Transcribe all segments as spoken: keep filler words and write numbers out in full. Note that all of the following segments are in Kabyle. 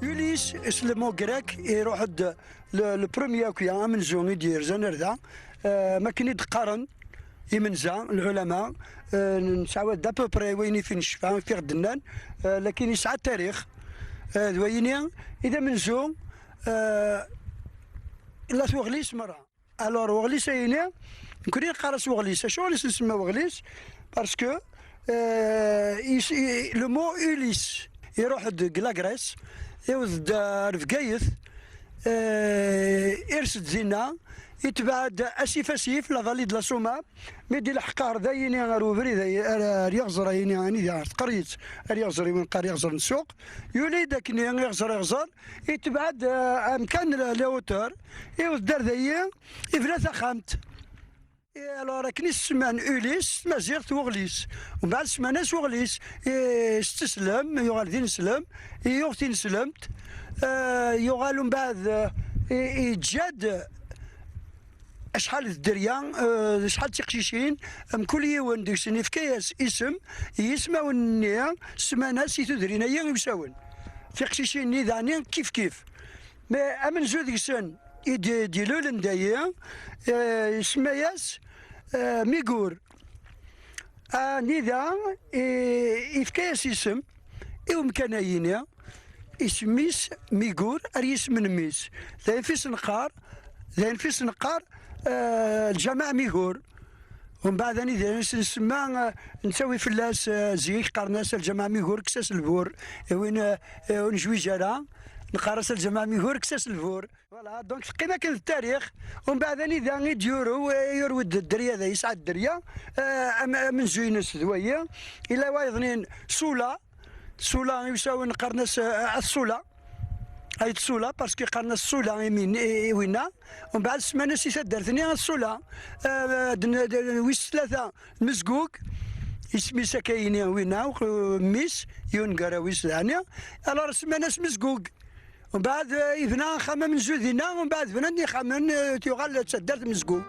Ulysse, s le mot grec, iruḥ-d le, le premier akya, amenzu i d-yerzan ar da, eh, makken i d-qqaren imenza, lɛulama, eh, nesɛawad à peu près wayen i fi necfa, i fi ɣ-d-nnan, eh, lakin yesɛa tarix, eh, d wayini i d amenzu, eh, la tuɣlis merra. Alors, Weɣlis ayini, nekkni neqqar-as Weɣlis. Acuɣer i s-nsemma Weɣlis? Parce que, euh, is- i- le mot Ulysse, iruḥ-d deg la Grèce, iwet-d ar Bgayet, euh, ires-d dinna, itbeɛ-d asif asif, la vallée de la Souma, mi d-ileḥq ar dayini ar ubrid ay- ar ar yiɣzer ayini, anida ar tqeryet, ar yiɣzer i wen-qqar yiɣzer n ssuq, yuli-d akken iɣzer iɣzer, itbeɛ-d, euh, amkan la la hauteur, iwet-d ar dayi, ibna taxxamt. Et alors, akken i s-semman Ulis s tmaziɣt Weɣlis. Umbeɛd semman-as Weɣlis. Et s teslem, yuɣal d ineslem, yuɣ tineslemt. Eh, yuɣal umbeɛd, eh, i- iǧǧa-d acḥal d dderya, eh, acḥal d tiqcicin, mkul yiwen deg-sen ifka-yas isem, i yismawen-nni semman-as i tudrin-ayi iwsawen. Tiqcicin-nni daɣni kif kif. Mais amenzu deg-sen i d- d-ilulen dayi, eh, isemma-yas, eh, Migur. Anida i- ifka-yas isem i umkan-ayini, isem-is Migur ar yisem n mmi-s. D ayen fi s-neqqar, d ayen fi s-neqqar, eh, lǧameɛ Migur. Umbeɛd anida i s-nsemma, eh, nettawi fell-as, eh, zik qqaren-as lǧameɛ Migur, kkes-as lbur. I win, eh, eh, ur nejwij ara, neqqar-as lǧameɛ Migur, kkes-as lbur. Voilà, donc teqqim akken d tarix. Umbeɛd anida i d-yuru, eh, yuru-d dderya, da yesɛa dderya, eh, am- amenzu-ines d wayi. Ila wayeḍnin Sula, Sula, iwsawen qqaren-as, eh, At Sula. Ayt Sula, parce que qqaren-as Sula i min- i- i winna. Umbeɛd semman-as i taddart-nni At Sula. Eh, d- d- wis tlata Mezgug, isem-is akka yini winna, eh, mmi-s, yiwen gar-awen-is daɣni. Alors semman-as Mezgug. Umbeɛd, eh, yebna axxam amenzu dinna, umbeɛd bnan ixxamen, eh, yuɣal d taddart Mezgug.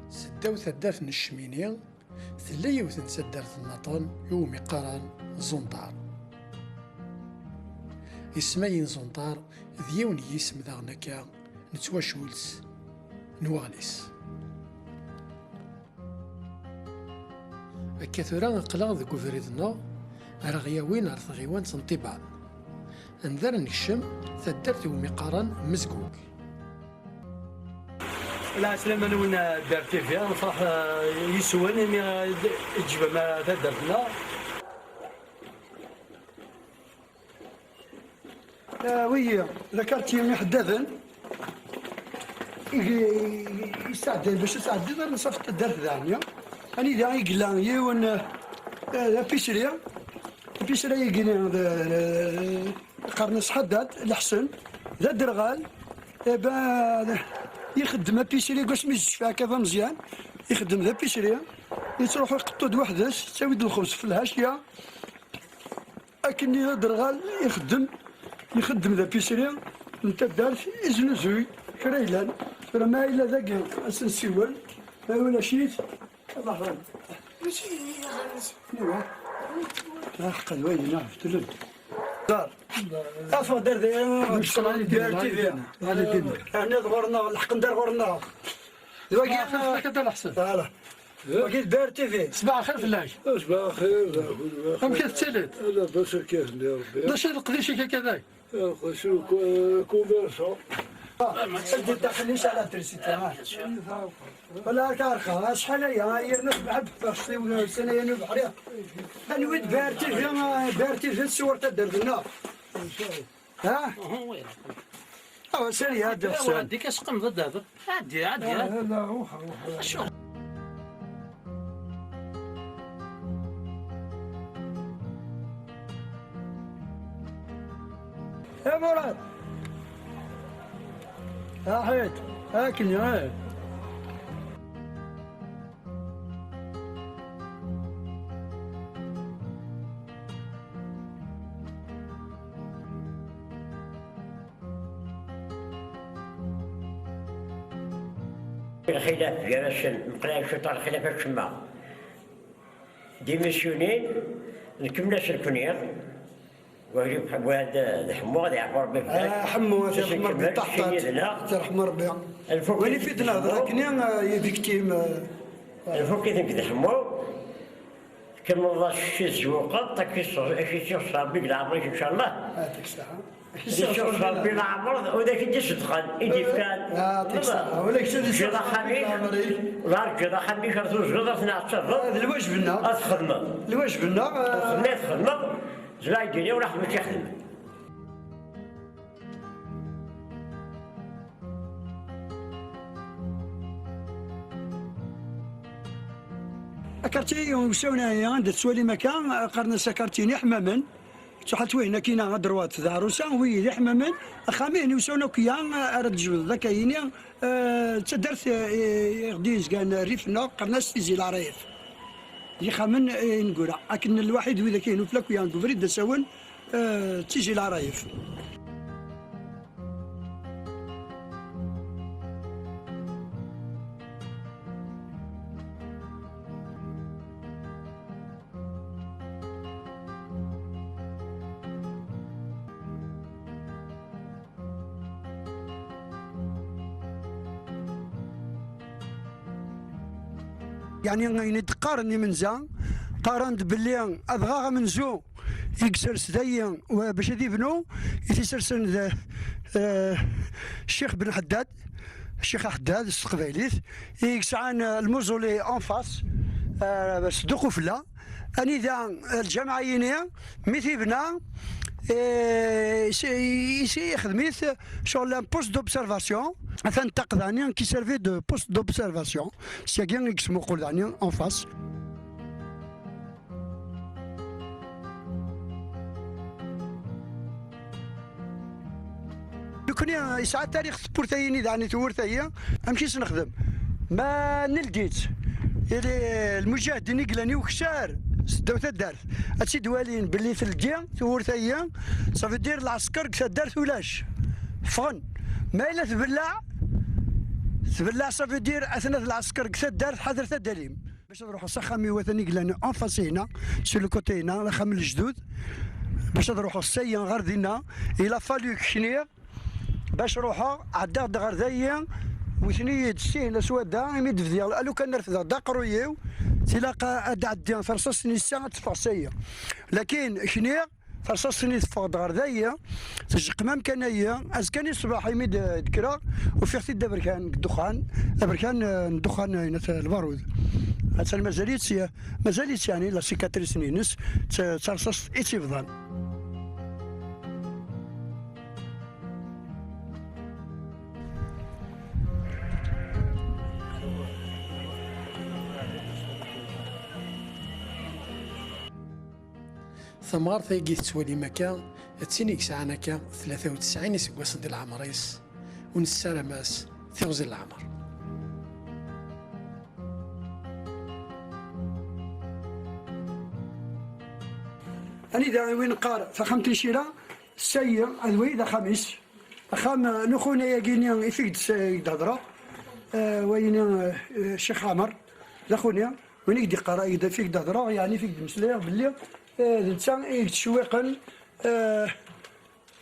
Seddaw taddart n Ccmini, tella yiwet n taddart nnaṭen iwumi qqaren Zunṭar. Isem-ayi n Zunṭar d yiwen n yisem daɣen akka n twacult n Weɣlis. Akka tura aql-aɣ deg ubrid-nneɣ ara ɣ-yawin ar tɣiwant n Ṭiban. Anda ara nekcem taddart iwumi qqaren Mezgug. Lɛeslama-nwen, Ber T V, nefreḥ, eh, yes-wen imi, eh, d- tejbem, eh, taddart-nneɣ. Ah, wi, d akarti iḥeddaden i i- i- yesɛeddan bac ad tɛeddiḍ ar nṣaf n taddart daɣen, ya. Anida i yella yiwen, eh, d apisri, apisri-agi d- d- qqaren-as Ḥaddad Leḥsen, d aderɣal, eh, ba- ixeddem apisri deg wasmi yecfa akka d ameẓyan, ixeddem d apisri, yettruḥu iqeṭṭu-d weḥd-s, yettawi-d lxebz f lhacya, akken i d aderɣal ixeddem, ixeddem d apisri n taddart, iznuzuy kra yellan. Tura ma yella dagi, ad s-nsiwel, ma ulac-it, ad aɣ-, iwa. Aḥeqqa d wayen, ah, beddlen. Dar. Afeɣ-d ar daya, ɣer T V. Ɛni d ɣur-neɣ, lḥeqq n dar ɣur-neɣ. D wagi, ah, Ḥasan. Voilà. Wagi d Ber T V. Ṣbaḥ lxir fell-ak. Ṣbaḥ lxir, d akud. Amek i tettiliḍ? Labas akka, a Rebbi. D acu i d leqdic-ik akka day? Leqdic, ku- kumersa. Ah, sel-d daxel-is à l'électricité, ah. Wala akka rxa, acḥal aya, yerna tebɛed, ssana-ya n ubeḥri. Anwi d Ber T V, ah, Ber T V tsur taddart-nneɣ. Ha? Uhu, wayla. Awa, sani, ha, d Ixsan. Dik asqem d ddheb. Ɛeddi, ɛeddi. Ah, la, ruḥ, ruḥ, ruḥ. Acu? Eh, Murad. Aḥid, akken, eh. Lxilaf gar-asen, meqqen cwiṭ lxilaf acemma. Démissionné, Nkemmel-as nekni. Wali Mḥ-, wa d, d Ḥemmu, ad yeɛfu Rebbi fell-ak. Ah, Ḥemmu, ad yerḥem Ṛebbi, ṭaḥṭaḥ. Ad yerḥem Ṛebbi. Lfuk wali i fitna, d akken, ah, i victime, ah. Lfuk i tenk d Ḥemmu. Tkemmleḍ-as kečč i tzewwqeḍ, ad k-iṣ-, ad k-iṣṣeḥ Ṛebbi deg leɛmer-ik, incallah. Yeɛṭik ṣṣeḥḥa. Ad k-iṣṣeḥ Ṛebbi leɛmer, u d ak-id-iṣeddqen, i d-yefkan. Yeɛṭik ṣṣeḥḥa. Ula d kečč ad iṣṣeḥ Ṛebbi leɛmer-ik. Ula d kečč ad iṣṣeḥ Ṛebbi leɛmer-ik. Ur teɛǧileḍ, ur teɛǧileḍ, ur teɛǧileḍ, ad tnɛetteḍ. Ah, d lwajeb-nneɣ. Ad txedmeḍ. Lwajeb-nneɣ, ah. Ur txeddem, ad txedmeḍ. Zlaydini ur ḥemmel ixdem. Akarti usawen-ayi anda tettwalim akka, qqaren-as akarti n iḥemmamen. Tuḥalt wihin akkin-a, ad droit d Ɛrusa, wi d iḥemmamen. Axxam-ihin usawen akk-ya ara d-tjebdeḍ akka yini, eh, d taddart, eh, i ɣ-d-yezgan rrif-nneɣ, qqaren-as Tizi Leɛrayef. D ixxamen, eh, ineggura. Akken lwaḥid wid akkin uflak-ya deg ubrid d asawen, eh, d Tizi Leɛrayef. Yeɛni ayen i d-qqaren imenza, qqaren-d belli adɣaɣ amenzu i yessers dayi, wa, bac ad ibnu, i t-isersen d, eh, Ccix Ben Ḥeddad, Ccix Aḥeddad s teqbaylit, i yesɛan, eh, lmuzuli en face, eh, Sduq Ufella, anida, eh, lǧameɛ-yini, mi t-ibna, eh, is-, is-, ixdem-it ccɣel un poste d'observation, atan ṭṭaq daɣni qui servait de poste d'observation, syagi i yesmuqul daɣni en face. Nekni yesɛa tarix tewwurt-ayi-nni daɣen i tewwurt-ayi. Amek i s-nexdem? Ma neldi-tt, ili lmuǧahdin i yellan i ukessar s ddaw taddart, ad tt-id-walin belli teldi tewwurt-ayi, ça veut dire lɛesker deg taddart ulac, ffɣen. Ma yella tbellaɛ, tbellaɛ, ça veut dire atnat lɛesker deg taddart, ḥader ad d-talim. Bac ad ruḥeɣ s axxam-iw atan i yellan en face-ihina, sur le côté-ihina, axxam n lejdud. Bac ad ruḥeɣ s-ayi ɣer dinna, il a fallu kniɣ. Bac ruḥeɣ, ɛeddaɣ-d ɣer dayi, wten-iyi-d sin aswadda, imi d-bdiɣ, alukan refdeɣ-d aqerruy-iw, tilaq ad d-ɛeddi terṣaṣt n yessa ad teffeɣ s-ayi. Lakin kniɣ, terṣaṣt-nni teffeɣ-d ɣer dayi, tejqem amkan-ayi, azekka-nni ṣṣbeḥ imi d-, d-kkreɣ, ufiɣ-t-id d aberkan deg ddexxan, aberkan, eh, n ddexxan, eh, inat, eh, lbarud. Atan mazal-itt, mazal-itt, yeɛni, la cicatrice-nni-ines, d ta-, d tarṣaṣt i tt-ibḍan. Tamɣart-agi tettwalim akka, d tin i yesɛan akka tlata u tesɛin iseggasen di leɛmer-is, u nessaram-as tiɣzi n leɛmer. Anida i win qqar taxxamt n Cira, ssayi, ad wayi d axxam-is. Axxam, eh, n uxuna-agi-nni i t-id-, i d-hedreɣ, eh, wayini, eh, eh, Ccix Ɛmer, d axuni, win i k-d-iqqar, i d-, i t-id-hedreɣ, yeɛni i t-id-mmeslayeɣ belli, eh, d netta i yettcewwiqen, eh,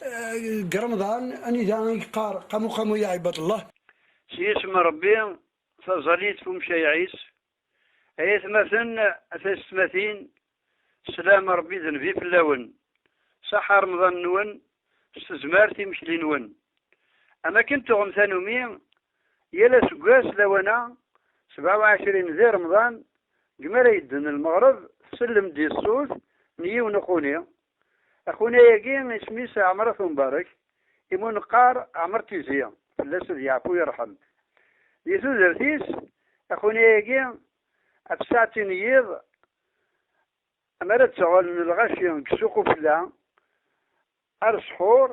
eh, deg Remḍan, anida i yeqqar, qamu qamu ya ɛibad Allah. S yisem n Rebbi, taẓallit f umcayɛis, ay atmaten, a taysetmatin, sslam n Rebbi d nnbi fell-awen. Ṣaḥa Remḍan-nwen s tezmert imekli-nwen. Am akken tuɣem tanumi, yal aseggas lawan-a, sebɛa u ɛecrin di Remḍan, deg mi ara yedden lmeɣreb, tsellem-d i ṣṣut n yiwen uxuni. Axuni-agi isem-is Ɛemrat Umbarek, imu neqqar Ɛmer Tizi, fell-as ad yeɛfu yerḥem. Di tudert-is, axuni-agi, ɣef ssaɛtin n yiḍ, mi ara d-sseɣalen lɣaci deg ssuq ufella, ar ssḥur,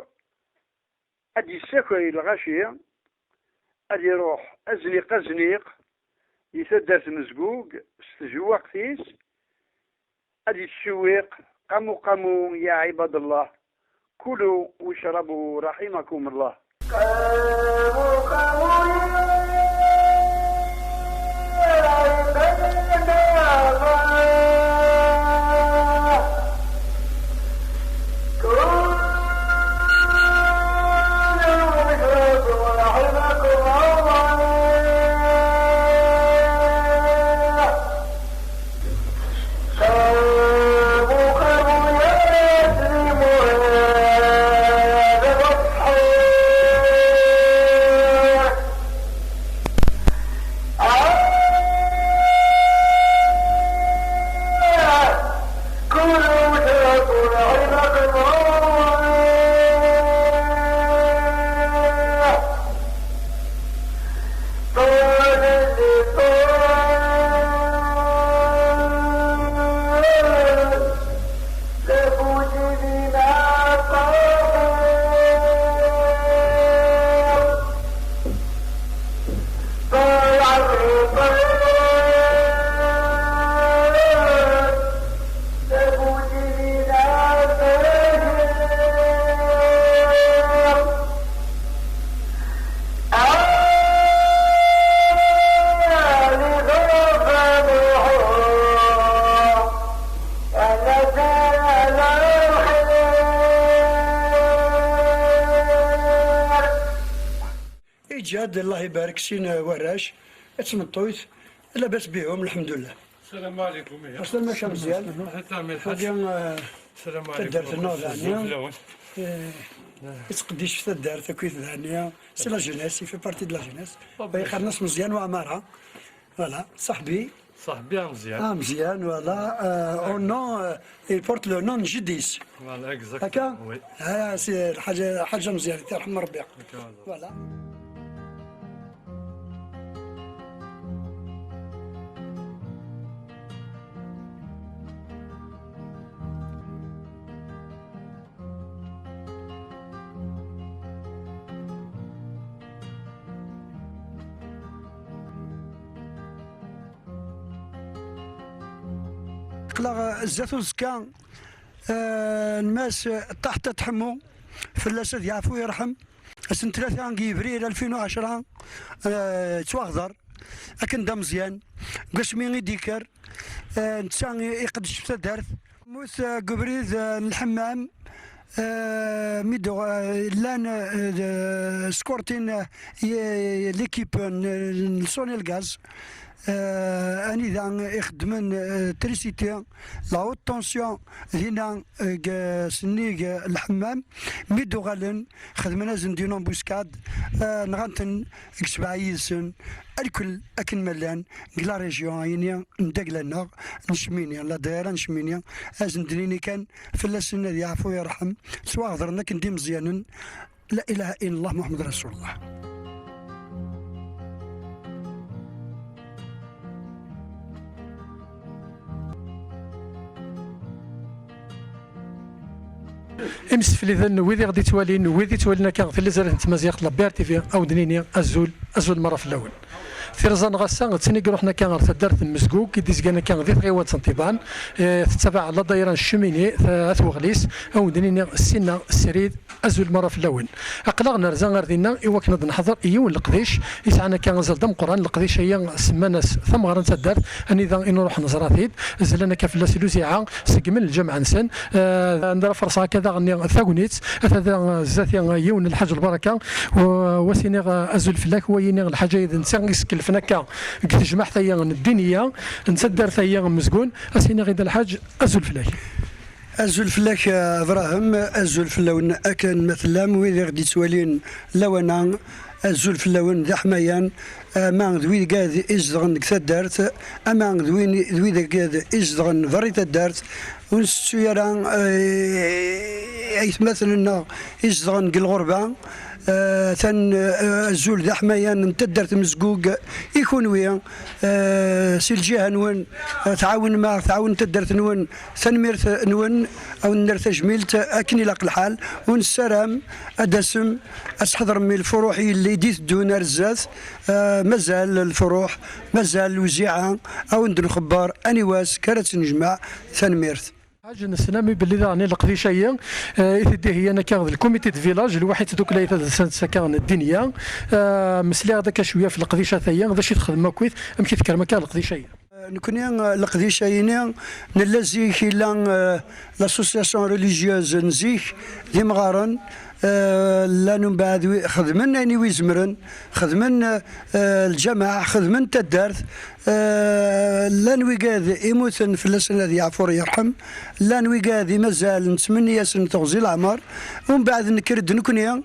ad d-yessakay lɣaci, ad iruḥ azniq azniq di taddart Mezgug s tjewwaqt-is, ad yettcewwiq: qamu qamu ya ɛibad Allah, kulu wacrabu raḥimakum Allah. قاموا قاموا يا عباد الله. Jad, Allah ibarek, sin warrac, d tmeṭṭut, labas bihum, lḥemdullah. Sslam ɛlikum, ya. Aslama-k a Meẓyan. Ḥiṭam i lḥaǧ. Wagi, eh, sslam ɛlikum. Taddart-nneɣ, dani, eh, yettqeddic f taddart akkit, dani, c'est la jeunesse, il fait partie de la jeunesse. Yeqqaren-as Meẓyan Waɛmara. Voilà, ṣaḥbi. Ṣaḥbi a Meẓyan. Ah, Meẓyan, voilà. Euh, au nom, euh, il porte le nom de Jeddi-s. Voilà, exactement, oui. Ah, c'est Lḥaǧa, Lḥaǧa Meẓyan, yerḥem Rebbi. Voilà. Aql-aɣ zdat uẓekka, eh, n Mass Ṭaḥ Ṭaḥ Ḥemmu, fell-as ad yeɛfu yerḥem. Ass n tlata deg yebrir alfin u ɛecṛa, eh, yettwaɣder akken d ameẓyan. Deg wasmi i d-yekker, eh, netta i, iqeddec f taddart. Yemmut, eh, deg ubrid, eh, n Lḥemmam, eh, mi d-, eh, llan, eh, d-, skurtin, eh, i, l'équipe n, n Sonelgaz, eh, anida i xeddmen, eh, trisiti, la haute tension, dinna, eh, deg, eh, sennig, eh, Lḥemmam. Mi d-uɣalen, xedmen-asen-d une embuscade, eh, nɣan-ten deg sebɛa yid-sen, alkul akken ma llan, deg la région, ayini, n dagla-nneɣ, n Cmini, la daïra n Cmini, ad sen-d-nini kan, fell-asen ad yeɛfu yerḥem, ttwaɣedren akken d imeẓyanen, la ilaha illallah Muḥemmed Rasulullah. Imsefliden, wid i ɣ-d-ittwalin, wid ittwalin akka tiliẓri n tmaziɣt, la B R T V, a wen-d-nini azul, azul meṛṛa fell-awen. Tirẓa-nneɣ ass-a d tin i iruḥen akka ɣer taddart n Mezgug, i d-izgan akka di tɣiwant n Tiban, eh, tettabaɛ la daïra n Cmini, ta-, At Weɣlis, a wen-d-nini ssinna srid, azul meṛṛa fell-awen. Aql-aɣ nerza ar dinna i wakken ad neḥḍer i yiwen n leqdic yesɛan akka azal d ameqqran. Leqdic-agi semman-as tameɣra n taddart, anida i nruḥ neẓra-t-id. Zlan akka fell-as luziɛa, seggmen lǧameɛ-nsen. Eh, anda ara ferṣeɣ akka daɣen tagnit, ata da zdat-i yiwen n Lḥaǧ Lbaraka, u-, u as-iniɣ, eh, azul fell-ak, wa yini Lḥaǧ-agi d netta i iskellfen akka deg tejmaɛt-agi n ddiniya, n taddart-agi n Mezgun, a s-iniɣ i Dda Lḥaǧ, azul fell-ak. Azul fell-ak, a Abraham, azul fell-awen akken ma tellam, wid i ɣ-d-ittwalin lawan-a, azul fell-awen d aḥmayan, ama d wid gad izedɣen deg taddart, ama d win, d wid gad izedɣen berri taddart, ur nsettu ara, eh, aytmaten-nneɣ izedɣen deg lɣerba, eh, tan, eh, azul d aḥmayan n taddart Mezgug i kunwi, eh, si lǧiha-nwen, eh, tɛawnem-aɣ, tɛawen taddart-nwen, tanemmirt-nwen, a wen-nerr tajmilt akken ilaq lḥal, u nessaram ad d-tasem, ad tḥeḍrem i lfuruḥ yelli d-iteddun ar zdat, eh, mazal lfuruḥ, mazal lewziɛa, a wen-d-nxebber aniwa ass ara tt-nejmeɛ, tanemmirt. Ḥaǧ, nesnam i belli daɣen i leqdic-agi, eh, i t-id-iheyyan akka d lkumiti de village, lwaḥid tdukla i tadelsant akka n ddinya. Eh, mesliɣ-d akka cwiya f leqdicat-agi, d acu i txedmem akkit, amek i tkerrem akka leqdic-agi? Eh, nekni, eh, leqdic-ayini, nella zik illa, eh, l'association religieuse n zik, d imɣaren, eh, llan umbeɛd wi-, xedmen ayen i wi zemren, xedmen, eh, lǧameɛ, xedmen taddart, Eh, llan wigad imuten fell-asen ad yeɛfu yerḥem, llan wigad i mazal nettmenni-asen teɣzi leɛmer, umbeɛd nekker-d nekni,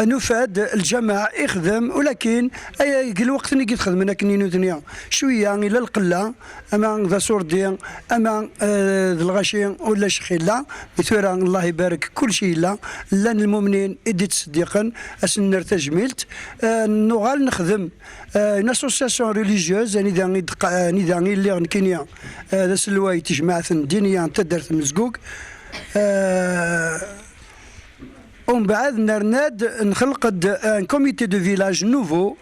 nufa-d lǧameɛ ixdem, ulakin, ay, deg lweqt-nni i txedmen akken i nutni, cwiya ila lqella, ama d asurdi, ama, eh, d lɣaci, ulac xilla, mi tura, Allah ibarek, kulci yella, llan lmumnin i d-ittseddiqen, ad sen-nerr tajmilt, eh, nuɣal nexdem, Euh, une association religieuse, anida i d-, anida i lliɣ nekkini, euh, d aselway n tejmaɛt n ddiniya n taddart n Mezgug. Euh, umbeɛd nerna-d, nxelq-d un comité de village nouveau,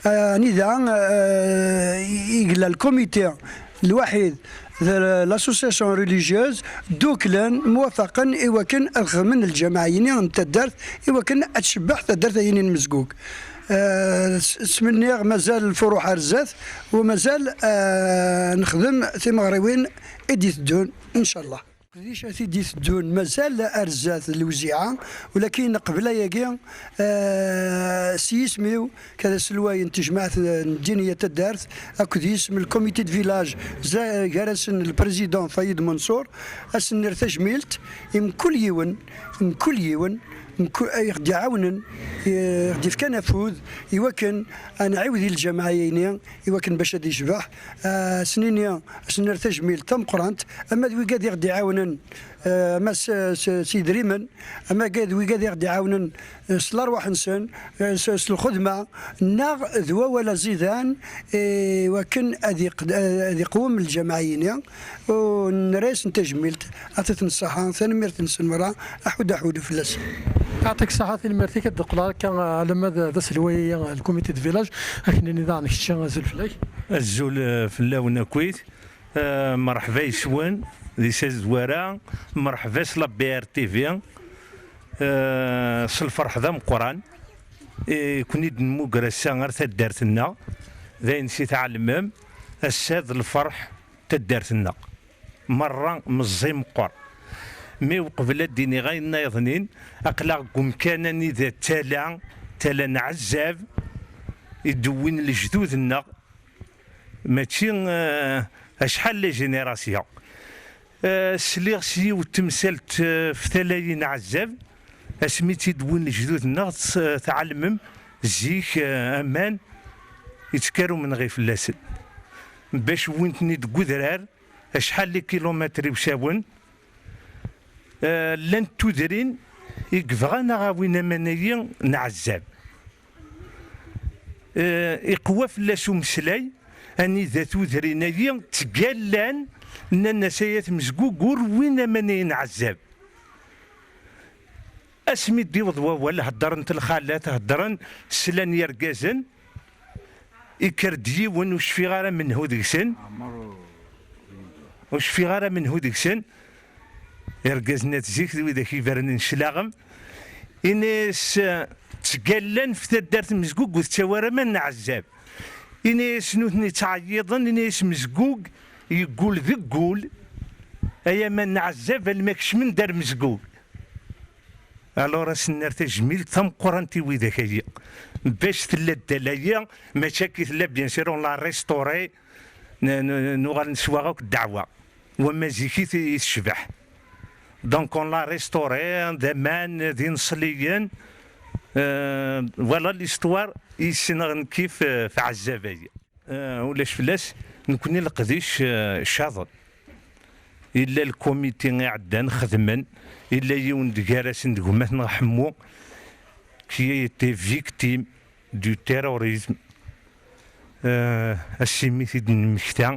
euh, anida, euh, i yella le comité lwaḥid d l'association religieuse, dduklen, mwafaqen i wakken ad xedmen lǧameɛ-yini n taddart, i wakken ad tcebbeḥ taddart-ayini n Mezgug. Eh, s-, ttmenniɣ mazal lfuruḥ ar zdat, u mazal, eh, nexdem timeɣriwin i d-iteddun, incallah. Leqdic a t-id-iteddun mazal ar zdat lewziɛa, ulakin qbel ayagi, eh, s yisem-iw, kada aselway n tejmaɛt n ddiniya taddart, akked yisem n lkomiti de village, za-, gar-asen le président Fayed Mansour, ad sen-nerr tajmilt i mkul yiwen, mkul yiwen, mkul, ay ɣ-d-iɛawnen, i ɣ-d-ifkan afud, i wakken ad nɛiwed i lǧamaɛa-yini, i wakken bac ad yecbeḥ, ah, s-nini, s-nerr tajmilt tameqqrant, ama d wigad i ɣ-d-iɛawnen, ah, ama s, s, s idrimen, ama d wigad i ɣ-d-iɛawnen, eh, s lerwaḥ-nsen, eh, s, s lxedma, neɣ d wawal aẓidan, eh, i wakken ad iq-, ad iqwem lǧamaɛa-yini, u nerra-yasen tajmilt, aɛṭit-ten ṣṣaḥa, tanemmirt-nsen merra, aḥud aḥud fell-asen. Yeɛṭik ṣṣaḥa, tanemmirt-ik, ad d-qqleɣ akka, alamma d, d aselway-agi, lkomiti de village, ad k-nini daɣen kečči azul fell-ak. Azul, eh, fell-awen akkit. Eh, merḥba yes-wen di Sazwara, merḥba s la B R T V, eh, s lferḥ d ameqqran, eh, i ken-id-nemmuger ass-a ar taddart-nneɣ, d ayen si tɛelmem, ass-a d lferḥ taddart-nneɣ. Merra meẓẓi meqqer. Mi uqbel ad d-iniɣ ayen nniḍen, aql-aɣ deg umkan anida tala, tala n Ɛezzab, i d-wwin lejdud-nneɣ, mačči, eh, acḥal les générations. Eh, sliɣ s yiwet temsalt, eh, f tala-yi n Ɛezzab, asmi tt-id-wwin lejdud-nneɣ, tt-, tɛelmem, zik, eh, aman, yettkar umenɣi fell-asen. Bac wwin-ten-id deg udrar, acḥal les kilomètres i usawen, eh, llant tudrin i yebɣan ad aɣ-awin aman-agi n Ɛezzab. Eh, iqwa fell-as umeslay, anida tudrin-agi ttgallan, nnan-as ay at Mezgug ur wwin aman-agi n Ɛezzab. Asmi d-iweḍ wawal, heddrent lxalat, heddren, slan yergazen, ikker-d yiwen, ur cfiɣ ara menhu deg-sen, ur cfiɣ ara menhu deg-sen, irgazen at zik d widak ibernen cclaɣem, ini-as, eh, ttgallan f taddart n Mezgug ur tettawi ara aman n Ɛezzab. Ini-as nutni ttɛeyyiḍen, ini-as Mezgug yeggul deg wul, ay aman n Ɛezzab alma kecmen-d ar Mezgug. Alors, ad sen-nerr tajmilt tameqqrant i widak-agi. Bac tella ddala-agi, mačči akka i tella, bien sûr, on l'a restauré, n-, n-, nuɣal neswa akk ddeɛwa. Wamma zik i t-, i tecbeḥ. Donc, on l'a restauré, d aman, d ineṣliyen. Euh, voilà l'histoire i ssneɣ nekk f, f Ɛezzab-agi. Eh, ulac fell-as, nekni leqdic, eh, caḍen. Yella lkomiti iɛeddan xedmen, yella yiwen d gar-asen d gma-tneɣ Ḥemmu, qui a été victime du terrorisme. Eh, asimi t-id-nemmekta,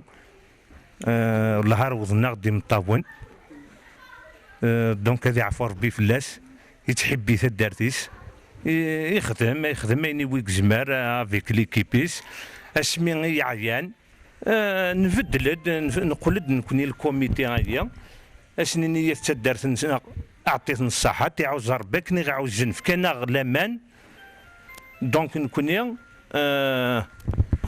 eh, lhar wwḍen-aɣ-d imeṭṭawen. Eh, donc ad iɛfu Rebbi fell-as, yettḥibbi taddart-is. I-, ixdem, ixdem ayen iwi yezmer, eh, avec l'équipe-is. Asmi i yeɛyan, eh, nbeddel-d, nf-, neqqel-d nekni lkomiti-agi. Ad s-nini yat taddart-nsen, aɛṭit-ten ṣṣaḥa, tiɛuza Rebbi akken i ɣ-ɛuzzen, fkan-aɣ laman. Donc, nekni, eh,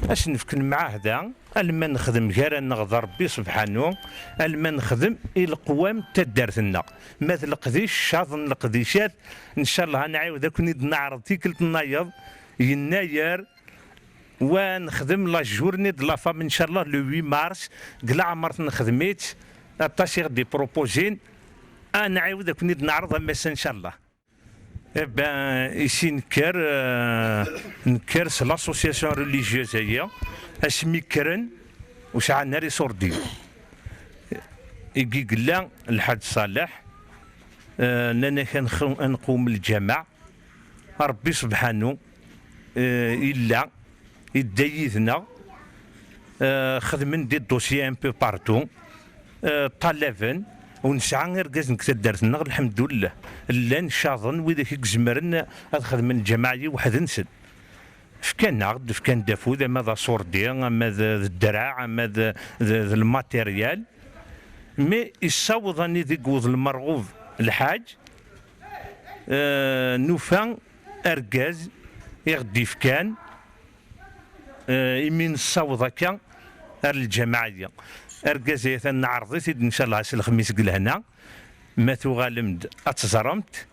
ad s-nefk lemɛahda, alma nexdem gar-aneɣ d Rebbi Sebḥanu, alma nexdem i leqwam n taddart-nneɣ. Ma d leqdic, caḍen leqdicat, ncallah ad nɛiwed ad ken-id-neɛreḍ tikkelt nnayeḍ, yennayer, wa nexdem la journée de la femme, ncallah, le huit mars, deg leɛmer t-nexdem-itt, aṭas i ɣ-d-iproposin, ad nɛiwed ad ken-id-neɛreḍ am ass-a, ncallah. Eh ben, ici nekker, euh, nekker s l'association religieuse-agi, asmi kkren, ur sɛan ara iṣurdiyen. I yella Lḥaǧ Ṣaleḥ, euh, nnan-ak ad nxu-, ad nqewm lǧameɛ, Rebbi Sebḥanu, euh, illa, idda yid-neɣ, euh, xedmen des dossiers un peu partout, euh, ṭṭalaben, u nesɛa irgazen deg taddart-nneɣ, lḥemdullah, llan caḍen widak i izemren ad xedmen lǧamaɛ-agi weḥd-nsen. Fkan-aɣ-d, fkan-d afud, ama d aṣurdi, ama d, d ddreɛ, ama d, d, d lmateryal. Mi issaweḍ anida i yewweḍ lmerɣub lḥaǧ, euh, nufa argaz i ɣ-d-ifkan, eh, imi nessaweḍ akka ar lǧamaɛ-agi. argaz-a atan neɛreḍ-it-id, ncallah, ass n lexmis deg lehna. Ma tuɣalem-d ad teẓrem-t.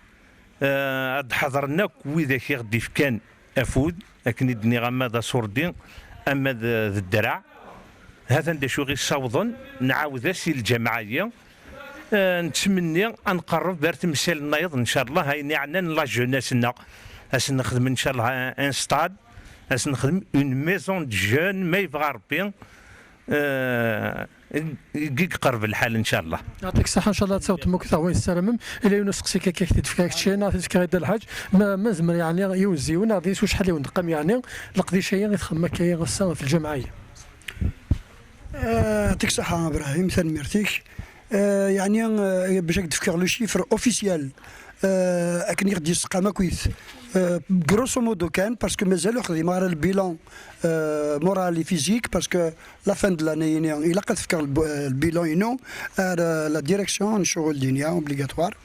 Eh, ad d-ḥeḍren akk widak i ɣ-d-ifkan afud, akken i d-nniɣ, ama d aṣurdi, ama d, d ddreɛ. Hatan d acu i ɣ-issawḍen, nɛawed-as i lǧameɛ-agi. Eh, nettmenni ad nqerreb ar temsal nnayeḍ, ncallah, ayen iɛnan la jeunesse-nneɣ. Ad s-nexdem, ncallah, un, un stade, ad s-nexdem une maison de jeunes, ma yebɣa Rebbi. Eh, i, i yeqreb lḥal, ncallah. Yɛṭik ṣṣeḥḥa, ncallah ad tawḍem akk taɣwin tessaramem. Ila yiwen useqsi kan i k-id-fkeɣ kečči, neɣ t-id-fkeɣ i Dda Lḥaǧ. Ma, ma zemmer, yeɛni, yiwen ziwen, neɣ d acu, acḥal i wen-d-teqqim, yeɛni, leqdic-agi i txedmem akka ass-a ɣef lǧameɛ-agi? Eh, yɛṭik ṣṣeḥḥa, Ibrahim, tanemmirt-ik. Eh, yeɛni, eh, bac ad k-d-fkeɣ le chiffre officiel, eh, akken i ɣ-d-yesqam akkit. Eh, grosso modo kan, parce que mazal ur xdimeɣ ara le bilan, eh, moral et physique, parce que la fin de l'année-ini, ilaq ad fkeɣ le, eh, le bilan-inu ar, eh, la direction n ccɣel dinya, obligatoire.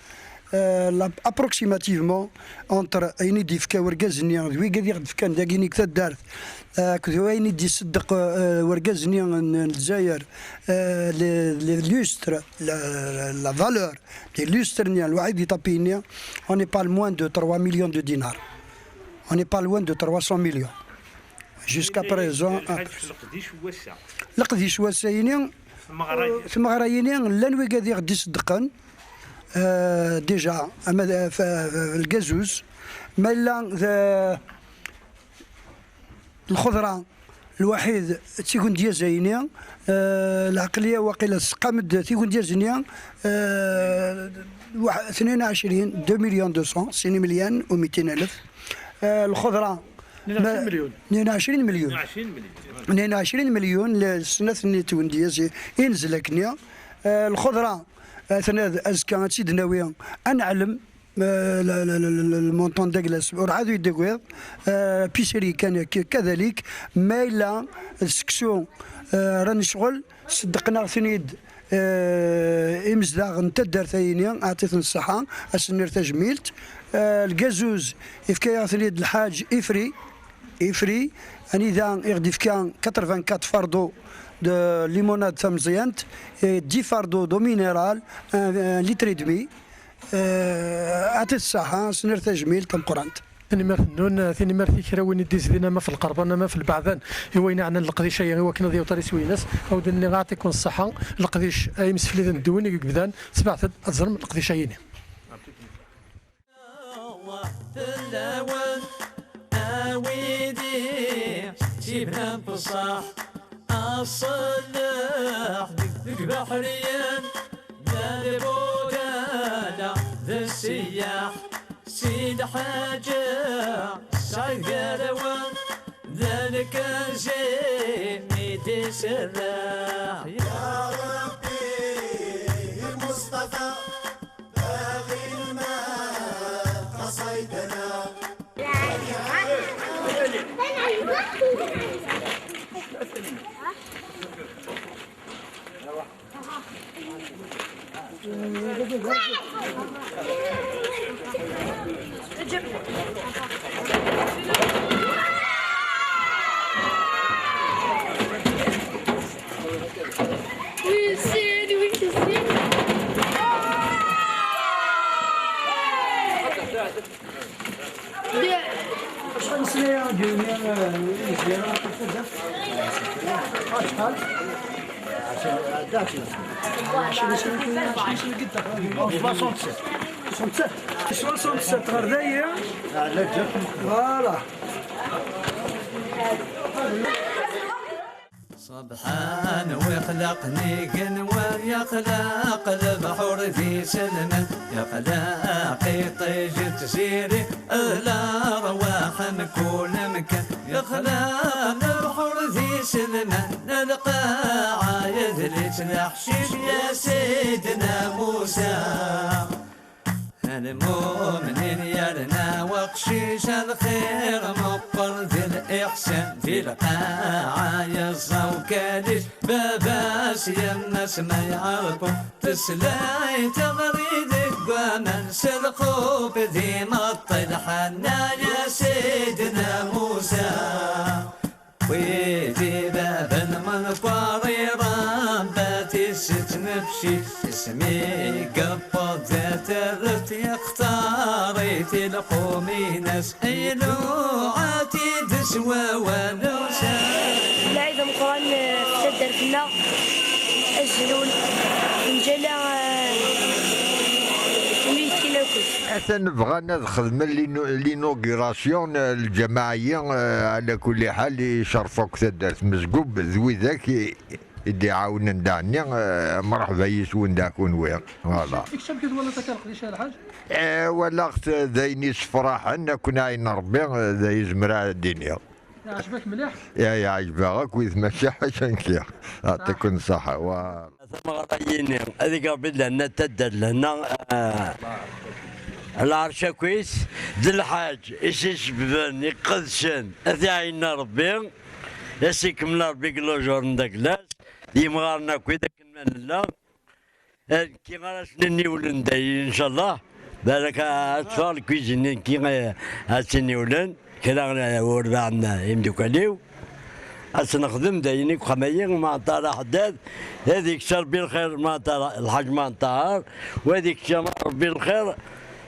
Eh, la, approximativement, entre ayen i d-yefka urgaz-nni d wigad i ɣ-d-fkan dagini deg taddart, eh, akked wayen i d-iṣeddeq, eh, urgaz-nni n, n Lezzayer, eh, les, les lustres, la, la valeur, les lustres-nni, lwaḥid i ṭapi-nni, on n'est pas loin de trois millions de dinars. On n'est pas loin de trois cents millions. Jusqu'à présent, leqdic wass-a. Leqdic wass-a-ini, tmeɣra-, tmeɣra-ini, llan wigad i ɣ-d-iṣeddqen, euh, déjà, ama d, f-, f-, lgazuz, ma yella d, lxeḍra, lwaḥid, d tigundyaz-ayini, euh, lɛeqliya waqila tesqam-d tigundyaz-nni, euh, waḥ-, tnin u ɛecrin, deux millions deux cents, sin imelyan u mitin alef. Euh, lxeḍra, tnin u ɛecrin ma-, milyun. Tnin u ɛecrin milyun. Tnin u ɛecrin milyun. Tnin u ɛecrin milyun, le-, snat n twendyaz i, i nezla akkenni. Euh, lxeḍra, euh, tnad, azekka ad tt-id-nawi, ad neɛlem, euh, le, le, le, le, le montant d aglas, ur ɛad ur yi-d-tagiḍ, euh, pisri kan, k-, kadalik, ma yella d seksu, euh, ara necɣel, ṣeddqen-aɣ-ten-id, eh, imezdaɣ n taddart-ayini, aɛṭit-n ṣṣeḥḥa, ad sen-nerr tajmilt. Eh, lgazuz, ifka-yaɣ-ten-id lḥaǧ Ifri, Ifri, anida i ɣ-d-ifka quatre-vingt-quatre fardeaux de limonade tameẓyant, et dix fardeaux d'eau minérale, un, un litre et demi. Eh, aɛṭit ṣṣeḥḥa, ad sen-nerr tajmilt tameqqrant. Tanemmirt-nnun, tanemmirt i kra win i d-izdin ama f lqerban ama f lbeɛdan i wayen iɛnan leqdic-agi i wakken ad yewṭer iswi-ines. Ad wen-d-nini aɛṭikum ṣṣeḥḥa, leqdic ay imsefliden n ddwin i yebdan, sbeɛtet ad teẓrem leqdic-ayini. Fell-awen a wid i tt-ibnan beṣṣeḥ, aṣelleḥ deg, deg ibeḥriyen, d lbudala d sseyyaḥ. Si Lḥaǧa Sɛid Gar-awen, d lkanz-im i d-iserreḥ. Ya Ṛebbi, Mustafa, baɣi lmal, qaṣayda-nneɣ. Acḥal n sna i ɣ-d-yewwi, eh, Meẓyan, ɣef taddart? Acḥal? Ɛecrin sna, ɛecrin sna. Soixante-sept. Soixante-sept. Soixante-sept ɣer dayi. Voilà. Ṣebḥan wi xlaqen igenwan, yexlaq lebḥur d iselman, yexlaq iṭij d tziri, d lerwaḥ n kul amkan, yexlaq lebḥur d iselman, lqaɛa d leḥcic, ya Sidna Musa. Lmumnin yerna weqcic, lxir meqqer d liḥsan, di lqaɛa yeẓẓa ukalic, baba-s yemma-s ma yeɛreq, teslay teɣri deg waman, s lxuf d imeṭṭi, lḥanna ya Sidna Musa. Wi d ibaben menkwar iṛebba Ismi yewweḍ d tarebt, yextar-it i lqum-ines, iluɛa-t-id s wawal usan. Lɛid ameqqran, eh, f taddart-nneɣ, azlul, mǧala, eh, imi yettin akk. Atan bɣan ad xedmen l'inu-, l'inauguration n lǧamaɛ-agi, eh, ɛla kulli ḥal, icerref akk taddart Mezgub d widak i, i d-iɛawnen daɣenni, eh, mreḥba yis-wen daɣ kunwi. Voilà. Kečč amek i twalaḍ akka leqdic, a Lḥaǧ? Eh, walaɣ-t d ayen yessefraḥen, akken ayen n Rebbi, eh, d ayen zemreɣ ad d-iniɣ. Iɛjeb-ak mliḥ? Ya, yeɛjeb-aɣ akk, wid mačči ḥaca nekki. Yeɛṭikum ṣṣeḥḥa. Wa. Tameɣra-yini, ad ig Rebbi lehna, taddart lehna, eh, lɛerc akk-is, d Lḥaǧ i s-isebben, iqedsen, ad t-iɛin Rebbi, ad s-ikemmel Rebbi deg lujur n daglas, d yimɣaren akk-id akken ma nella. Eh, nekki ara s-niniwlen dayi, incallah. Balak ad teffeɣ lkwizin-nni nekki, eh, ad tt-iniwlen. Kra, eh, urbaɛ n imdukal-iw. Ad tt-nexdem dayen i uxxam-ayi, Manṭar Aḥeddad. Ad ikes Rebbi lxir, Manṭar, Lḥaǧ Manṭar. Wa ad ikes Rebbi lxir.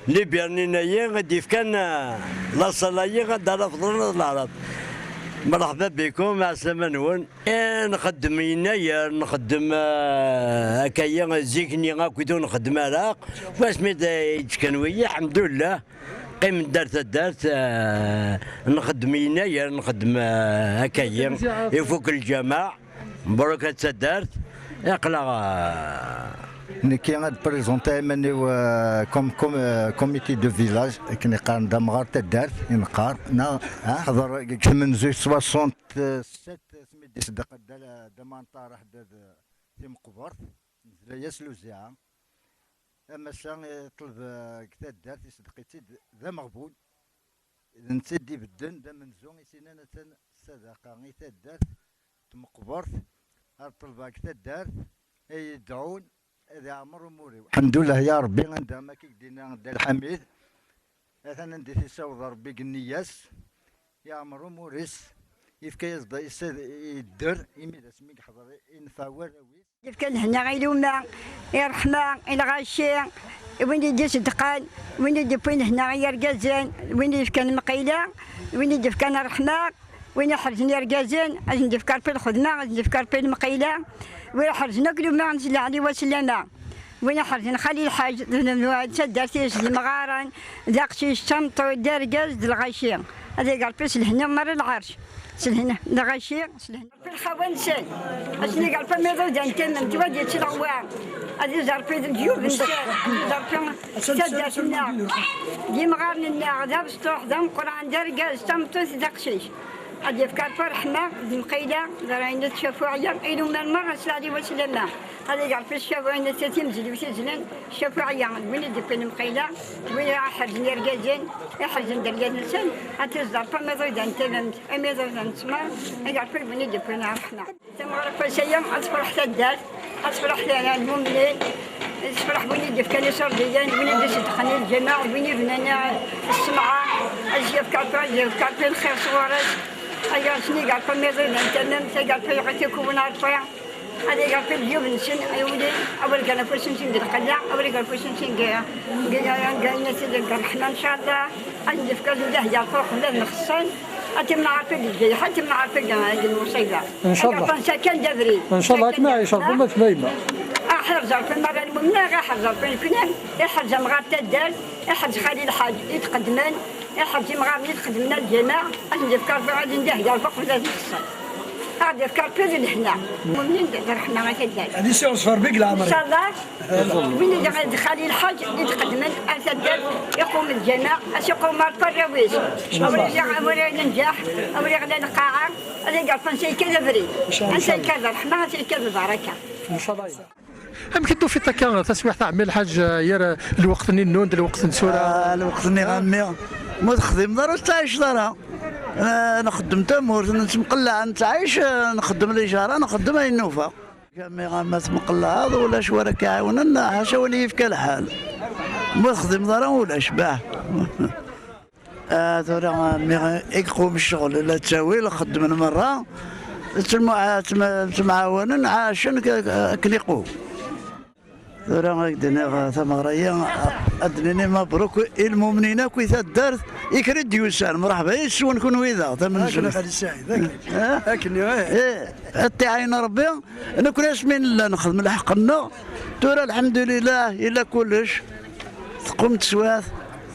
Libyernin-ayi i d-ifkan, eh, laṣal-ayi, ad ara fḍren ad leɛraḍ. Mreḥba bikum, ɛeslama-nwen. Eh, nxeddem yennayer, nxeddem, eh, akka-yi, zik-nni akk ur nxeddem ara. Wasmi d-, i d-kken wiyi, ḥemdullah. Qqimen-d ar taddart, eh, nxeddem yennayer, nxeddem, eh, akka-yi. Ifuk lǧameɛ, mbruk a taddart, aql-aɣ, eh, Nekki ad présenter iman-iw, eh, comme, comme, eh, comité de village, akken i qqaren d amɣar taddart, i neqqar, neɣ, eh, ḥḍer deg tmenzuy soixante-sept, asmi d-iṣeddeq Dda, Dda Manṭar Aḥeddad, eh, timeqbert, nezla-yas lewziɛa. Amasa, eh, ṭleb, eh, deg taddart, iṣeddeq-itt-id d ameɣbun. D netta i d-ibedden d amenzu, i s-inan atan sadaqa i taddart tmeqbert, ar ṭelbeɣ deg taddart, ay idɛun, ad iɛmer umur-iw. Ḥemdullah ya Rebbi, anda ma k-id-inna Dda Lḥamid, atan anda i t-issaweḍ Rebbi deg nniya-s, iɛmer umur-is, yefka-yas-d, yedder, imi d asmi i yeḥḍer, inefeɛ warraw-is. Yefka lehna i luma, i ṛṛeḥma, i lɣaci, i win i d-iṣeddqen, win i d-iwwin lehna i yergazen, win i yefkan lemqila, win i d-ifkan ṛṛeḥma, win iḥerzen yergazen, ad sen-d-ifk Ṛebbi lxedma, ad sen-d-ifk Ṛebbi lemqila, win iḥerzen akk luma n Sidi Ɛli Waslama, win iḥerzen Xali Lḥaǧ, d, d, d taddart-is, d imɣaren, d aqcic, d tameṭṭut, d argaz, d lɣaci, ad ig Ṛebbi s lehna merra lɛerc, s lehna, d lɣaci, s lehna. Lxawa-nsen, ad sen-iger Ṛebbi amiḍud n tamemt, wa ad yettleɣ wa, ad iẓer Ṛebbi leǧyub-nsen, ad iẓer Ṛebbi taddart-nneɣ, d imɣaren-nneɣ, d abesṭuḥ, d ameqqran, d argaz, d tameṭṭut, d aqcic. Ad yefk Ṛebbi ṛṛeḥma, d lemqila, d ṛṛayna d ccafuɛya, i luma merra s Sidi Ɛli Waslama. Ad iger Ṛebbi ccafuɛya, timezliwt izlan, ccafuɛya, d win i d-iwwin lemqila, d win iḥerzen irgazen, iḥerzen-d argaz-nsen, ad iẓer Ṛebbi amiḍud n tamemt, amiḍud n ttmer, ad iger Ṛebbi d win i d-iwwin ṛṛeḥma. Tameɣra n wass-aya, ad tefreḥ taddart, ad tefreḥ lmumnin, ad tefreḥ win i d-yefkan iṣurdiyen, win i d-iṣeddqen i lǧameɛ, win i yebnan, eh, ṣṣemɛa, ad yefk Ṛebbi, ad yefk Ṛebbi lxir sɣur-s, ad ig Ṛebbi amiḍud n tamemt, ad ig Ṛebbi yeɣti kuwen Ṛebbi, ad ig Ṛebbi leǧyub-nsen, ay wlin, a win igan afus-nsen deg lqella, a win igan afus-nsen deg, deg, deg, deg ṛṛeḥma, ncallah. Ad d-yefk azul d aḥjar ṭruq d ad nxeṣṣen, ad timneɛ Ṛebbi deg lǧayḥa, ad timneɛ Ṛebbi deg, deg lmuṣiba. Ncallah. Aṭan sakan d abrid. Ncallah, ad kem-iɛic Ṛebbi, ma tma yemma. Aḥerz Ṛebbi merra lmumnin, aḥerz Ṛebbi nekni, iḥerz amɣar taddart, iḥerz Xali Lḥaǧ i tqeddmen, iḥerz imɣaren i tqeddmen lǧameɛ, ad d-yefk Ṛebbi azul d aḥjar ṭruq d ad nxeṣṣen. Ad d-yefk Ṛebbi d lehna. Lmumnin d ṛṛeḥma a taddart. Ad isiɣzef Ṛebbi deg leɛmer. Ncallah. Win i d Xali Lḥaǧ i d-qeddmen ar taddart, iqum lǧameɛ, ad s-iqum Ṛebbi arraw-is. Awal iɣla, awal iɣla nnǧaḥ, awal iɣla lqaɛa, ad iger Ṛebbi ansa yekka d abrid, ansa yekka d ṛṛeḥma, ansa yekka d lbaraka. Ncallah. Amek i d-tufiḍ akka taswiɛt a ɛemmi Lḥaǧ, gar lweqt-nni n nund, lweqt n tura? Ah, lweqt-nni a ɛemmi, ma ur texdimeḍ ara ur tettɛiceḍ ara. Ah, nxeddem tamurt, nettemqellaɛ, nettɛic, ah, nxeddem lijara, nxeddem ayen nufa. Kamiɣ ma tmeqleɛeḍ ulac wara k-iɛiwnen, ḥaca win i yefka lḥal. Ma ur texdimeḍ ara ulac, bah. Ah, tura mi i iqum ccɣel, la ttawil, xeddmen merra, ttemɛa-, ttem-, ttemɛawanen, ɛacen k-, akken iqum. Tura ad d-iniɣ tameɣra-ya, ad d-nini mabruk i lmumnin akk, i taddart, i kra i d-yusan. Mṛeḥba yes-wen kunwi daɣ, tamenzut. Akken a Xali Saɛid, akken. Eh? Akken, eh. Eh, ad t-iɛayen Ṛebbi, nekkni asmi nella nexdem lḥeqq-nneɣ, tura lḥemdulillah, yella kullec, teqqum teswiɛt,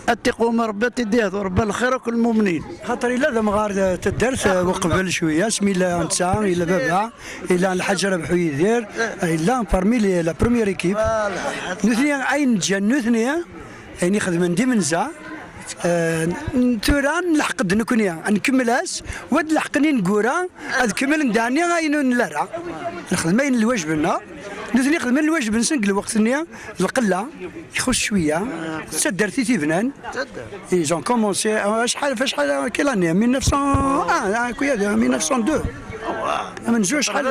ad t-iqum Ṛebbi, ad t-id-yehdu Ṛebbi lxir akk lmumnin. Xaṭer yella d amɣar, eh, taddart, eh, uqbel cwiya, asmi yella netta, yella baba, yella Lḥaǧ Rabeḥ Yidir, eh, yella parmi les, la première équipe. Voilà. Nutni, ayen ǧǧan nutni, ayen ixedmen d imenza, eh, n-, tura nleḥq-d nekni, nkemmel-as, wa d lḥeqq n ineggura, ad kemmlen daɛni ayen ur nelli ara. Nexdem ayen lwajeb-nneɣ, nutni xedmen lwajeb-nsen deg lweqt-nni, d lqella, ixuṣ cwiya, d taddart i t-ibnan. Ils ont commencé, euh, acḥal, f acḥal, quelle année? Mille neuf cents, ah, ah, kuya, mille neuf cent deux. Amenzu acḥal?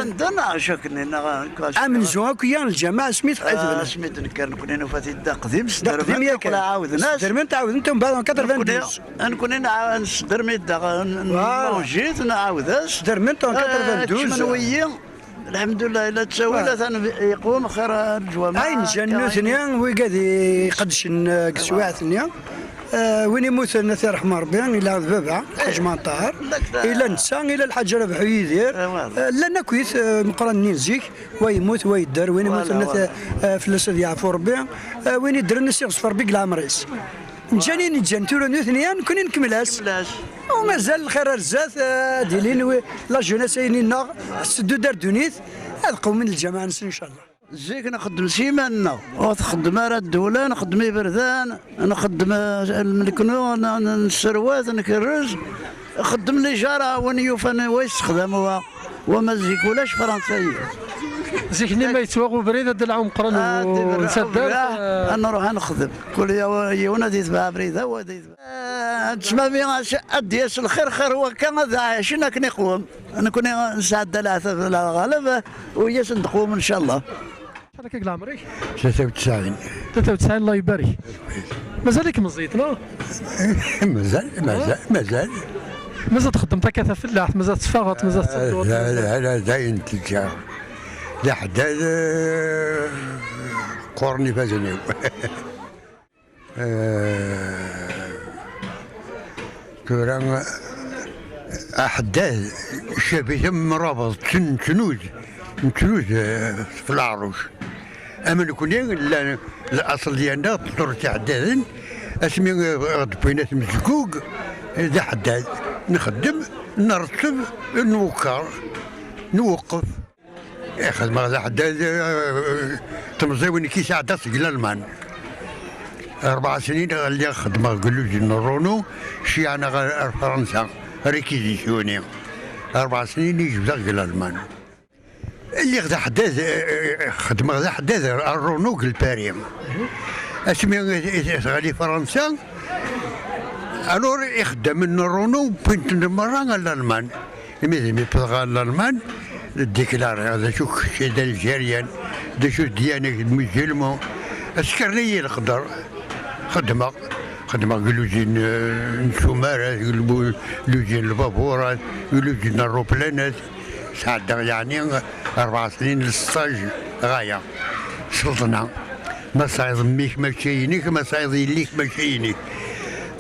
Amenzu akk-ya n lǧamaɛ asmi tḥedben. Asmi d-nekker nekni nufa-t-id d aqdim, d aqdim sdermen-t, yakan. Sdermen-t, ɛawden-t, mbeɛd en quatre-vingt-douze. Nekkni nɛa-, nekkni nɛa-, nesderm-it daɣ, n-, voilà. Nlunj-it, nɛawed-as. Sdermen-t en quatre-vingt-douze. Kecmen wiyi, lḥemdullah, ila ttawil, atan yeqwem xir leǧwamaɛ. Ayen ǧǧan nutni, wigad iqeddcen, eh, deg teswiɛt-nni. Eh, win imuten, ad t-irḥem Ṛebbi, ila d baba, Ḥaǧ Manṭar, ila netta, ila Lḥaǧ Rabeḥ Yidir. Eh, llan akkit, eh, meqqranen-nni n zik, wa yemmut, wa yedder, win imuten, eh, eh, fell-as ad yeɛfu Ṛebbi. Eh, win yeddren, ad s-iɣzef Ṛebbi deg leɛmer-is. Ǧǧan-in, ǧǧan tura nutni, nekkni nkemmel-as. Nkemmel-as. U mazal lxir ar zdat, eh, ad d-ilin wi-, la jeunesse-agi-nneɣ, tetteddu-d ar ddunit, ad qewmen lǧamaɛ-nsen, incallah. Zik nxeddem s yiman-nneɣ, ur txeddem ara ddewla, nxeddem iberdan, nxeddem, eh, lmelknu, n-, n-, nesserwat, nkerrez, xeddem lijara, win yufan wa yessexdam wa, wama zik ulac Fransa-yi. Zik-nni ma yettwaɣ ubrid ad d-lɛu Meqqran u n taddart, eh, ad nruḥ ad nexdem. Kul yaw-, yiwen ad yetbeɛ abrid-a, wa ad yetbeɛ. Eh, nettmami as-, ad d-yas lxir, xir wakka, ad ɛacen akken iqwem. Nekkni nesɛedda leɛtab, lɣalab, u yas ad d-qwem, ncallah. Acḥal akka deg leɛmer-ik? Tlata u tesɛin. Tlata u tesɛin, Allah ibarek. Mazal-ik meẓẓiyeḍ, neɣ? Mazal, mazal, mazal. Mazal txeddmeḍ akka tafellaḥt, mazal teffɣeḍ, mazal tettedduḍ, mazal. Ala, ala, dayen teǧǧa. D aḥeddad, eh, qquren ifazen-iw. Eh, tura, aḥeddad, cabit am mrabeḍ, tten-, tnud, tnud, eh, f leɛruc. Am nekni, llan laṣel deg-neɣ, ṭṭur tiɛeddaden, asmi, eh, ɣ-d-wwin at Mezgug, eh, d aḥeddad. Nxeddem, nretteb, nwekkeṛ, nweqqef. Eh, xedmeɣ d aḥeddad, eh, temẓiwin i k-isɛedda seg Lalman. Rebɛa snin lliɣ xeddmeɣ deg lluzin n Renault, ceyyɛen-aɣ ar, ar Fransa, réquisitionné. Rebɛa snin i jebdeɣ deg Lalman. Lliɣ d aḥeddad, eh, eh, xeddmeɣ d aḥeddad ar Renault deg Lpari. Asmi i, i, i teɣli Fransa, alors ixeddamen n Renault wwin-ten merra ar Lalman. Imi d imi wwḍeɣ ɣer Lalman, déclaré d acu kečč d Algérien, d acu d ddiyana-k d musulman. Askerni-yi leqder. Xedmeɣ, xedmeɣ deg l'usine, euh, n tsumarat, deg lbu-, l'usine n lbaburat, deg l'usine n ṛṛuplanat. Sɛeddaɣ yeɛni rebɛa snin n stage ɣaya. Sselṭna. Ma tesɛiḍ mmi-k mačči inek, ma tesɛiḍ yelli-k mačči inek.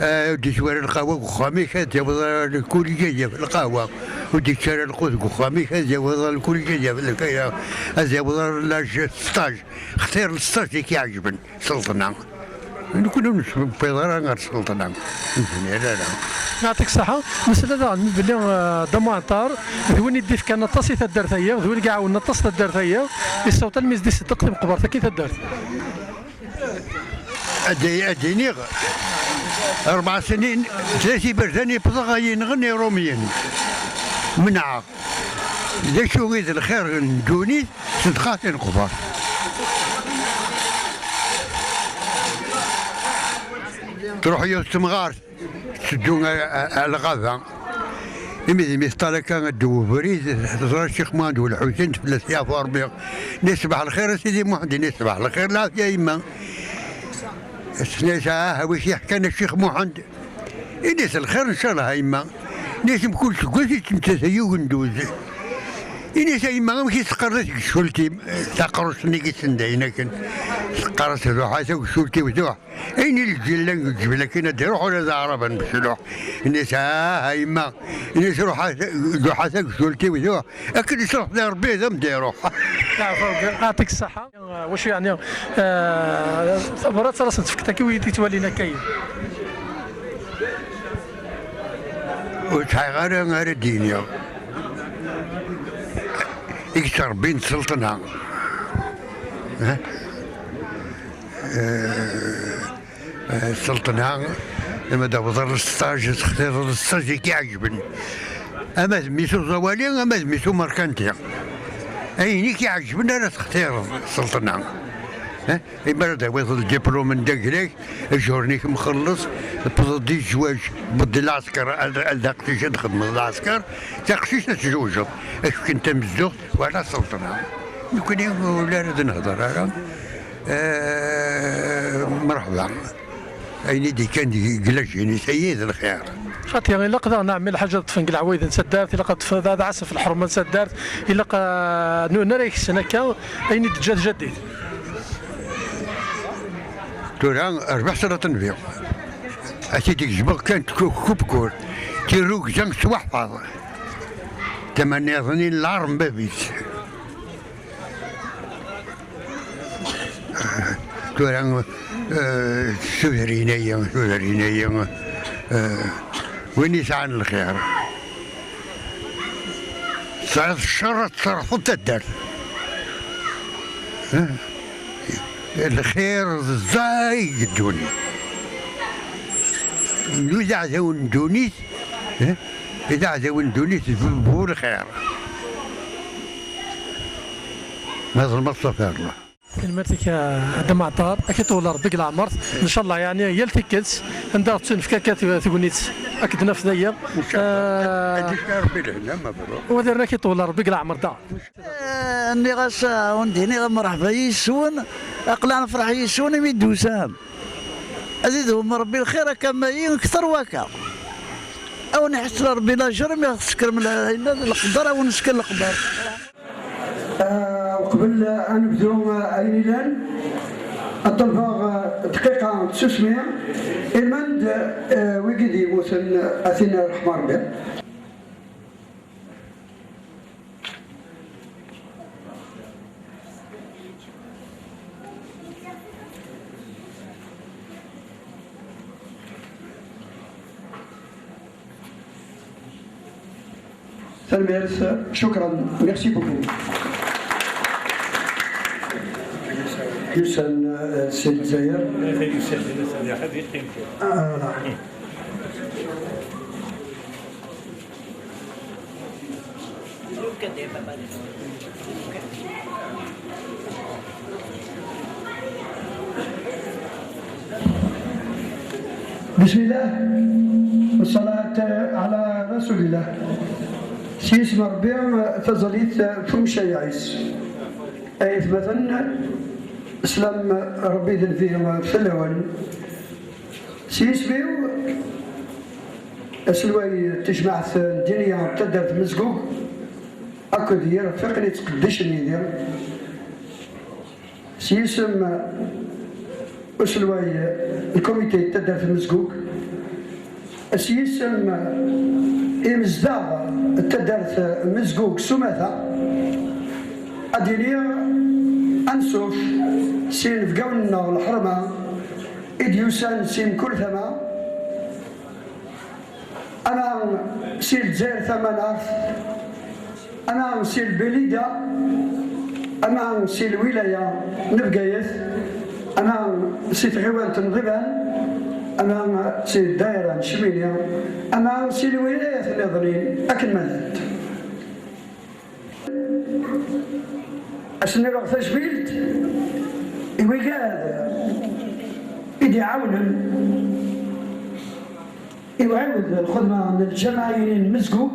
Ah, ur d-yettwara lqahwa deg uxxam-ik, ad yaweḍ ɣer lkulij ad yaf lqahwa. Ur d-yettu ara lqut deg uxxam-ik, ad yaweḍ ɣer lkulij ad yaf lkayra. Ad yaweḍ ɣer l'âge stage. Xtir stage i k-iɛeǧben, sselṭna. Nekkni ur nesbebbiḍ ara ɣer sselṭna. Ur nezmir ara. Yɛṭik ṣṣeḥḥa. Nesla daɣen belli, eh, Dda Muɛeṭṭar d win i d-ifkan aṭas i taddart-agi, d win i iɛawnen aṭas taddart-agi, yessaweḍ almi i s-d-iṣeddeq timeqbert-agi i taddart. Ad d-, ad d-iniɣ, rebɛa snin, tlata iberdan i wwḍeɣ ay inɣen Iṛumyen. Menɛeɣ. D acu i d lxir n ddunit, ṣedqa tineqbert. Truḥ yiwet temɣart, tetteddu a, a, a lɣaba. Imi d imi teṭṭal akka, ddew ubrid, teẓra Ccix Muḥend U Lḥusin, fell-as yeɛfu Ṛebbi. Ini-as, "Ṣbeḥ lxir a Sidi Muḥend." Ini-as, "Ṣbeḥ lxir, lɛafya a yemma." Tenna-as, "Ah, a wi k-yeḥkan a Ccix Muḥend?" Ini-as, "Lxir, ncallah a yemma." Ini-as, "Mkul seg wass yettmettat-iyi ugenduz." Ini-as, "A yemma, amek i teqqareḍ i tgecult-im, taqerrust-nni i yessendayen akken?" Teqqar-as: "Duḥa tagdult-iw duḥ." Ayen i lǧil llan deg lǧebla akin ad iruḥ ula d aɛrab ad mecluḥ. Ini-as: "Ah, a yemma." Ini-as: "Ruḥ a, duḥa tagdult-iw duḥ." Akken i s-ruḥ di Rebbi ad am-d-iruḥ. Yeɛreq Rebbi, yeɛṭik ṣṣeḥḥa. Wacu yeɛni, eh, tabrat ara sen-tefkeḍ akka i wid yettwalin akka-yi? Ur sɛiɣ ara ara d-iniɣ. I yettrebbin sselṭna. Eh? Eh, eh, sselṭna, ma d-awḍeḍ ɣer stage, textireḍ stage i k-iɛeǧben. Ama d mmi-s uẓawali, ama d mmi-s umerkanti. Ayen i k-iɛeǧben ara textireḍ, sselṭna. Eh? Imi ara d-tawiḍ ldiplum n dagla-k, ajuren-ik mxelleṣ, tewwḍeḍ di zzwaǧ, tewweḍ di lɛesker, ad, ad d aqcic ad txedmeḍ lɛesker, taqcict ad tzewǧeḍ, ad k-fken tamezduɣt, wala sselṭna. Nekkni ur la ara d-nehder ara. Eh, mreḥba. Ayen i d-ikkan deg, deg lajin-is, ayi d lxir. Xaṭi, ilaq daɣen a ɛemmi lḥaǧ ad ṭṭfen deg leɛwayed n taddart, ilaq ad ṭṭfen, ad ɛassen ɣef lḥerma n taddart, ilaq, ah, n, n ara yekksen akka ayen i d-teǧǧa tjaddit. Tura rbiḥ salaṭ nnbi. Ad t-id-gezmeɣ kan ku-, kubkur. Tirrugza s waḥfaḍ. Tama nniḍen i lɛar n bab-is. Tura, eh, tudrin-ayi, tudrin-ayi, eh, win yesɛan lxir. Tesɛiḍ ccer ad tṣerrfeḍ taddart. Eh, lxir d ẓẓay i yeddun. Wid aɛdawen n ddunit, eh, d aɛdawen n ddunit d bu, bu lxir. Ma ẓelmeḍ ṣafir Allah. Tanemmirt-ik, a Dda Mɛeṭṭar, ad k-iṭewwel Rebbi deg leɛmer. Ncallah, yeɛni, yal tikkelt, anda ɣ-tettunefk akka teg-, tegnit, ad k-d-naf dagi. Ncallah. Eh, ad yefk Rebbi lehna, mabṛuk. Wa d irna ad k-iṭewwel Rebbi deg leɛmer, da. Eh, nniɣ-as, ah, wen-d-iniɣ mṛeḥba yis-wen, aql-aɣ nefṛeḥ yis-wen imi d-tusam. Ad idwem Rebbi lxir akka mayi, kter waka. A wen-iḥessel Rebbi lajer imi ɣ-teskrem la-, la-, leqder, a wen-nesken leqder. Ah, uqbel ad nebdu, ah, ayen ilan, ad ṭelbeɣ, ah, dqiqa n tsusmi, ilmend, ah, wigi d-yemmuten, ah, ad ten-iṛḥem Rebbi. Tanemmirt, شكرا, merci beaucoup. Yusan, eh, si Lezzayer. Ah, voilà. بسم الله والصلاة على رسول الله. S yisem n Ṛebbi, taẓallit f umcayɛis. Ay atmaten, sslam n Ṛebbi d Nnbi fell-awen. S yisem-iw, aselway n tejmaɛt n Dinya n taddart Mezgug, akked yirfiqen yettqeddicen yid-i, s yisem uselway n lkumiti n taddart Mezgug, s yisem imezdaɣ n taddart Mezgug s umata, ad d-iniɣ ansuf s yinebgawen-nneɣ n lḥerma i d-yusan si mkul tama, ama si Lezzayer Tamaneɣt, ama si Lbilida, ama si lwilaya n Bgayet, ama si tɣiwant n Ḍiban, ama si ddaira n Cmini, ama si lwilayat nniḍen akken ma llant. Ad sen-rreɣ tajmilt i wigad i d-iɛawnen i uɛiwed lxedma n lǧamaɛa-inin n Mezgug,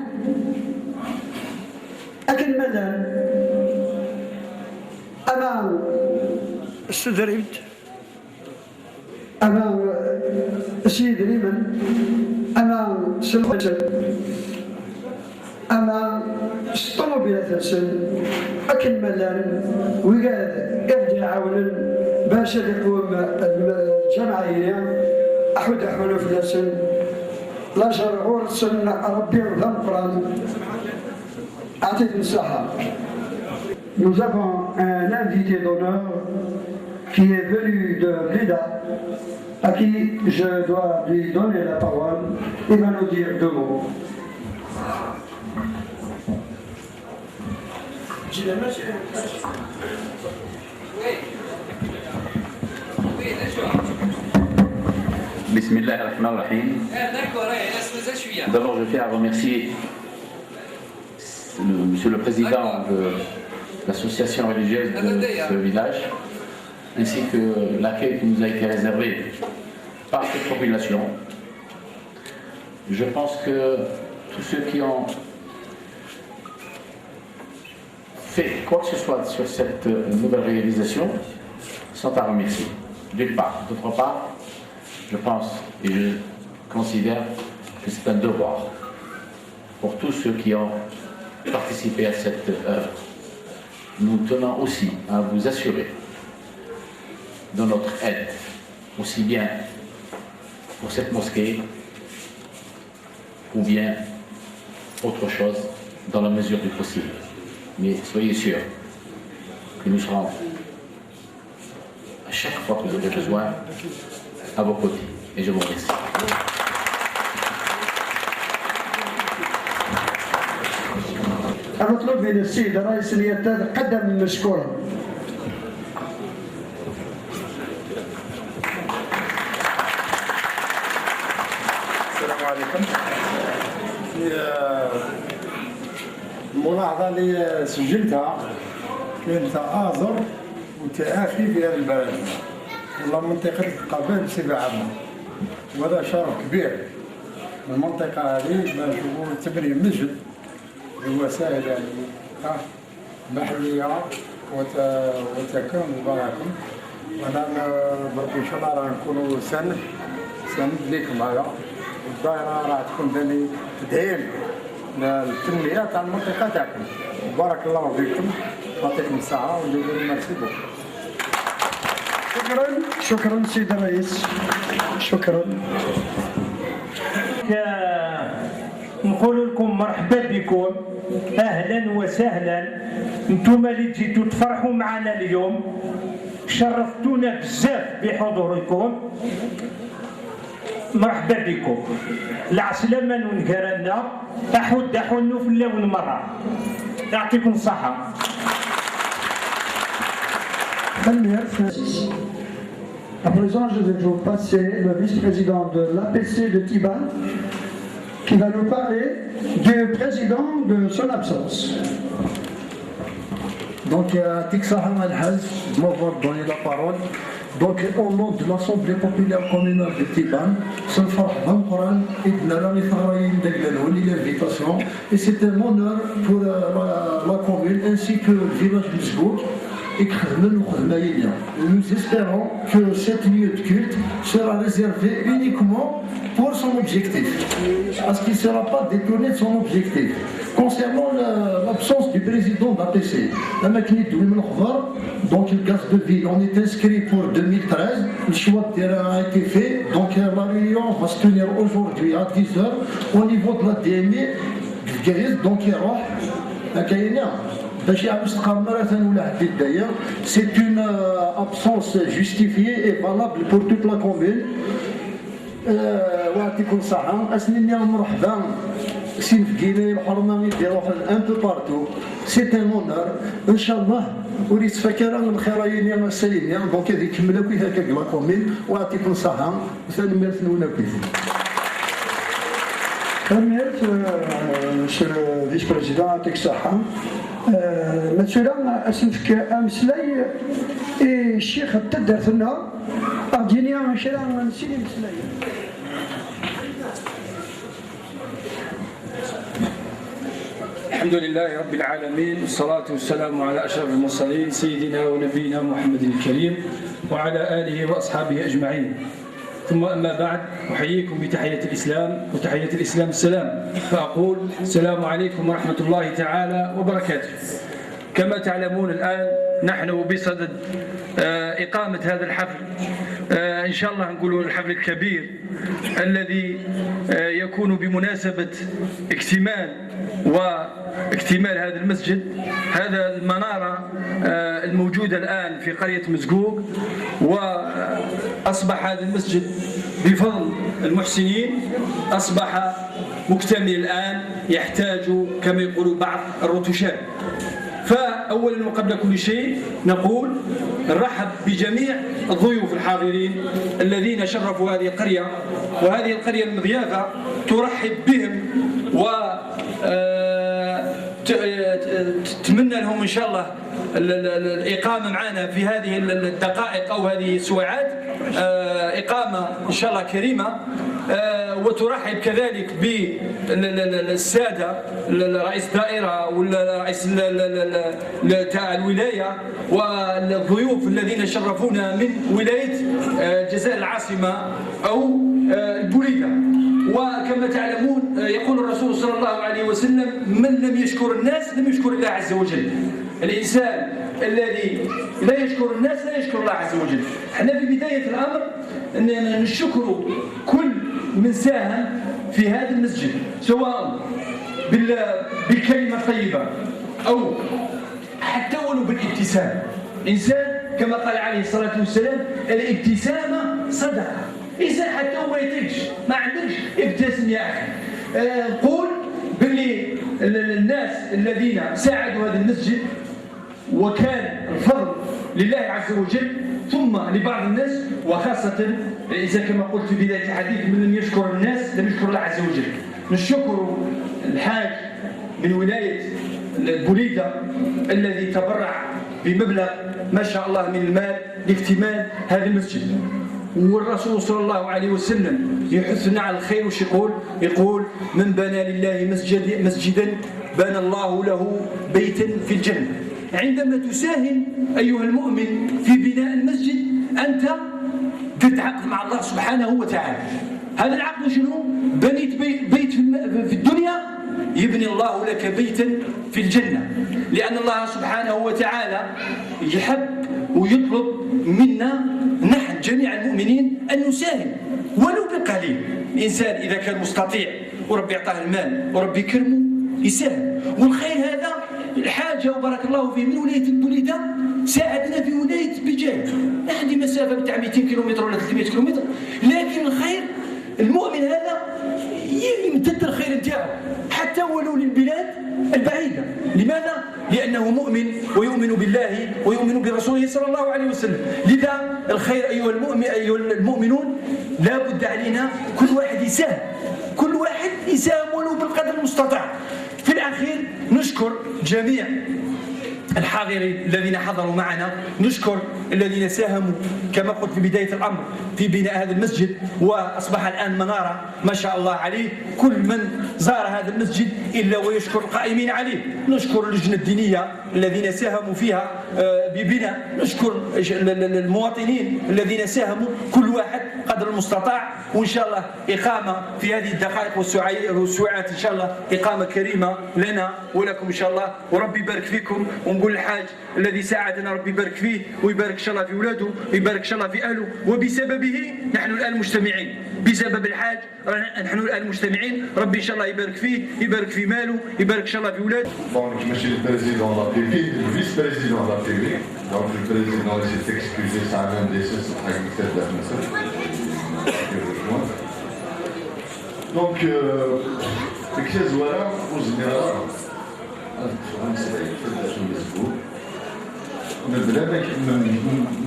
akken ma llan, ama s tudrimt, ama s yidrimen, ama s lxedma, ama s ṭṭumubil. Akken ma llan wigad i ɣ-d-iɛawnen bac ad iqwem lǧameɛ-agi, aḥud aḥunu fell-asen, lajer ɣur-sen Ṛebbi d ameqqran. Ɛṭit-ten ṣṣeḥḥa. Nous avons un invité d'honneur qui est venu de Blida, à qui je dois lui donner la parole. Il va nous dire deux mots. بسم الله الرحمن الرحيم. D'abord, je tiens à remercier le- Monsieur le Président de l'association religieuse de ce village, ainsi que l'accueil qui nous a été réservé par cette population. Je pense que tous ceux qui ont fait quoi que ce soit sur cette nouvelle réalisation sont à remercier, d'une part. D'autre part, je pense et je considère que c'est un devoir pour tous ceux qui ont participé à cette œuvre. Nous tenons aussi à vous assurer de notre aide, aussi bien pour cette mosquée ou bien autre chose dans la mesure du possible. Mais soyez sûrs que nous serons, à chaque fois que vous aurez besoin, à vos côtés. Et je vous remercie. المطلوب من السيد الرئيس أن يتقدم مشكورا. السلام عليكم. في، آه، الملاحظة اللي سجلتها كاين تآزر وتآخي في هذا البلد. والله منطقة القبائل بصفة عامة، وهذا شرف كبير. المنطقة هذه ما نشوفوا تبني مسجد بوسائل يعني، آه، محلية وت-، وتكون مباركة. وأنا ن-، برك إن شاء الله راه نكونوا سند، سند ليكم هذا. والدائرة راه تكون داني تدعيم للتنمية تاع المنطقة تاعكم. بارك الله فيكم، يعطيكم الصحة، ونقول merci beaucoup. شكرا، شكرا سيد الرئيس، شكرا. نقول لكم مرحبا بكم، اهلا وسهلا. انتم اللي جيتوا تفرحوا معنا اليوم، شرفتونا بزاف بحضوركم. مرحبا بكم. العسلامة نون كرنا، احد احنو في اللون مرة. يعطيكم الصحة. Merci. À présent, je vais vous passer le vice-président de l'A P C de Tiban, qui va nous parler du président de son absence. Donc, euh, يعطيك الصحة الحاج de m'avoir donné la parole. Donc, au nom de l'Assemblée populaire communale de Tiban, c'est un فرح بنقران et de la l'invitation. Et c'est un honneur pour euh, la, la commune ainsi que le village de Mzgouk et que nous, nous espérons que cet lieu de culte sera réservé uniquement pour son objectif, parce qu'il ne sera pas détourné de son objectif. Concernant la- l'absence du président de l'A P C, أما كني دوي من الخبر, donc le gaz de ville, on est inscrit pour deux mille treize, le choix de terrain a été fait, donc euh, la réunion va se tenir aujourd'hui à dix heures au niveau de la D M I de Guéris, donc il y aura un كاين باش يعرف يستقر مرة ثانية ولا حد يتضايق. C'est une euh, absence justifiée et valable pour toute la commune. آه، ويعطيكم الصحة. أسنيني مرحبا سي نفقيني الحرمة يدي روح un peu partout. C'est un honneur. إن شاء الله وريت فكرة الخير يني السيني donc هذه كملة كي هكا la commune. ويعطيكم الصحة وثاني ميرث نونا كيف. Merci, euh, monsieur le vice-président, يعطيك الصحة. آه، مثلا اسمك امسلاي الشيخ التدرثنا. أرجينيا شرا نسيني مسلاي. الحمد لله رب العالمين، والصلاة والسلام على أشرف المرسلين سيدنا ونبينا محمد الكريم وعلى آله وأصحابه أجمعين. ثم أما بعد، أحييكم بتحية الإسلام، وتحية الإسلام السلام، فأقول: السلام عليكم ورحمة الله تعالى وبركاته. كما تعلمون، الآن نحن بصدد، آه، إقامة هذا الحفل، آه، إن شاء الله نقول الحفل الكبير الذي، آه، يكون بمناسبة اكتمال واكتمال هذا المسجد، هذا المنارة، آه، الموجودة الآن في قرية مزقوق. وأصبح هذا المسجد بفضل المحسنين أصبح مكتمل الآن، يحتاج كما يقول بعض الرتوشات. فأولا وقبل كل شيء نقول نرحب بجميع الضيوف الحاضرين الذين شرفوا هذه القرية، وهذه القرية المضيافة ترحب بهم و آه، ت- آه، ت- تتمنى لهم إن شاء الله ال- ال- ال- الإقامة معنا في هذه ال- ال- الدقائق أو هذه السويعات، آه، إقامة إن شاء الله كريمة، آه، وترحب كذلك بالسادة رئيس الدائرة ولا رئيس ال- ال- ال- ال- ال- تاع الولاية والضيوف الذين شرفونا من ولاية، آه، جزائر العاصمة أو، آه، البليدة. وكما تعلمون، آه، يقول الرسول صلى الله عليه وسلم: من لم يشكر الناس لم يشكر الله عز وجل. الإنسان الذي لا يشكر الناس لا يشكر الله عز وجل. احنا في بداية الأمر أننا نشكر كل من ساهم في هذا المسجد، سواء بال- بالكلمة الطيبة أو حتى ولو بالابتسام. إنسان كما قال عليه الصلاة والسلام: الابتسامة صدقة. إنسان حتى هو ما يطيقش، ما عندكش، ابتسم يا أخي. آه، قول باللي ال- ال- الناس الذين ساعدوا هذا المسجد وكان الفضل لله عز وجل ثم لبعض الناس، وخاصة إذا كما قلت في بداية الحديث: من لم يشكر الناس لم يشكر الله عز وجل. نشكر الحاج من ولاية البليدة الذي تبرع بمبلغ ما شاء الله من المال لاكتمال هذا المسجد. والرسول صلى الله عليه وسلم يحثنا على الخير، وش يقول؟ يقول: من بنى لله مسجد مسجدا بنى الله له بيتا في الجنة. عندما تساهم أيها المؤمن في بناء المسجد، أنت درت عقد مع الله سبحانه وتعالى. هذا العقد شنو؟ بنيت بي- بيت في الم- في الدنيا، يبني الله لك بيتا في الجنة، لأن الله سبحانه وتعالى يحب ويطلب منا نحن جميع المؤمنين أن نساهم ولو بقليل. الإنسان إذا كان مستطيع وربي عطاه المال وربي يكرمه يساهم. والخير هذا الحاجة وبارك الله فيه من ولاية البليدة ساعدنا في ولاية بجاية، عندي مسافة بتاع ميتين كيلومتر ولا ثلاثمية كيلومتر، لكن الخير المؤمن هذا ي- يمتد الخير نتاعو حتى ولو للبلاد البعيدة. لماذا؟ لأنه مؤمن ويؤمن بالله ويؤمن برسوله صلى الله عليه وسلم. لذا الخير أيها المؤمن، أيها المؤمنون، لا بد علينا كل واحد يساهم، كل واحد يساهم ولو بالقدر المستطاع. في الأخير نشكر جميع الحاضرين الذين حضروا معنا، نشكر الذين ساهموا كما قلت في بداية الأمر في بناء هذا المسجد، وأصبح الآن منارة ما شاء الله عليه. كل من زار هذا المسجد إلا ويشكر القائمين عليه. نشكر اللجنة الدينية الذين ساهموا فيها، آه، ببناء، نشكر ال- ال- ال- المواطنين الذين ساهموا، كل واحد قدر المستطاع. وإن شاء الله إقامة في هذه الدقائق والسعي- والساعات، إن شاء الله إقامة كريمة لنا ولكم إن شاء الله. وربي يبارك فيكم، ونقول الحاج الذي ساعدنا ربي يبارك فيه ويبارك إن شاء الله في أولاده ويبارك إن شاء الله في أهله، وبسببه نحن الآن مجتمعين، بسبب الحاج رانا نحن الآن مجتمعين. ربي إن شاء الله يبارك فيه، يبارك في ماله، يبارك إن شاء الله في أولاده. Donc, monsieur le président de la République, le vice-président de la République, donc le président il s'est excusé, ça a même laissé ce train de la Donc, euh, deg tazwara ur zmireɣ ara ad ṭṭfeɣ amsay fell-as umezgun mebla ma, ma,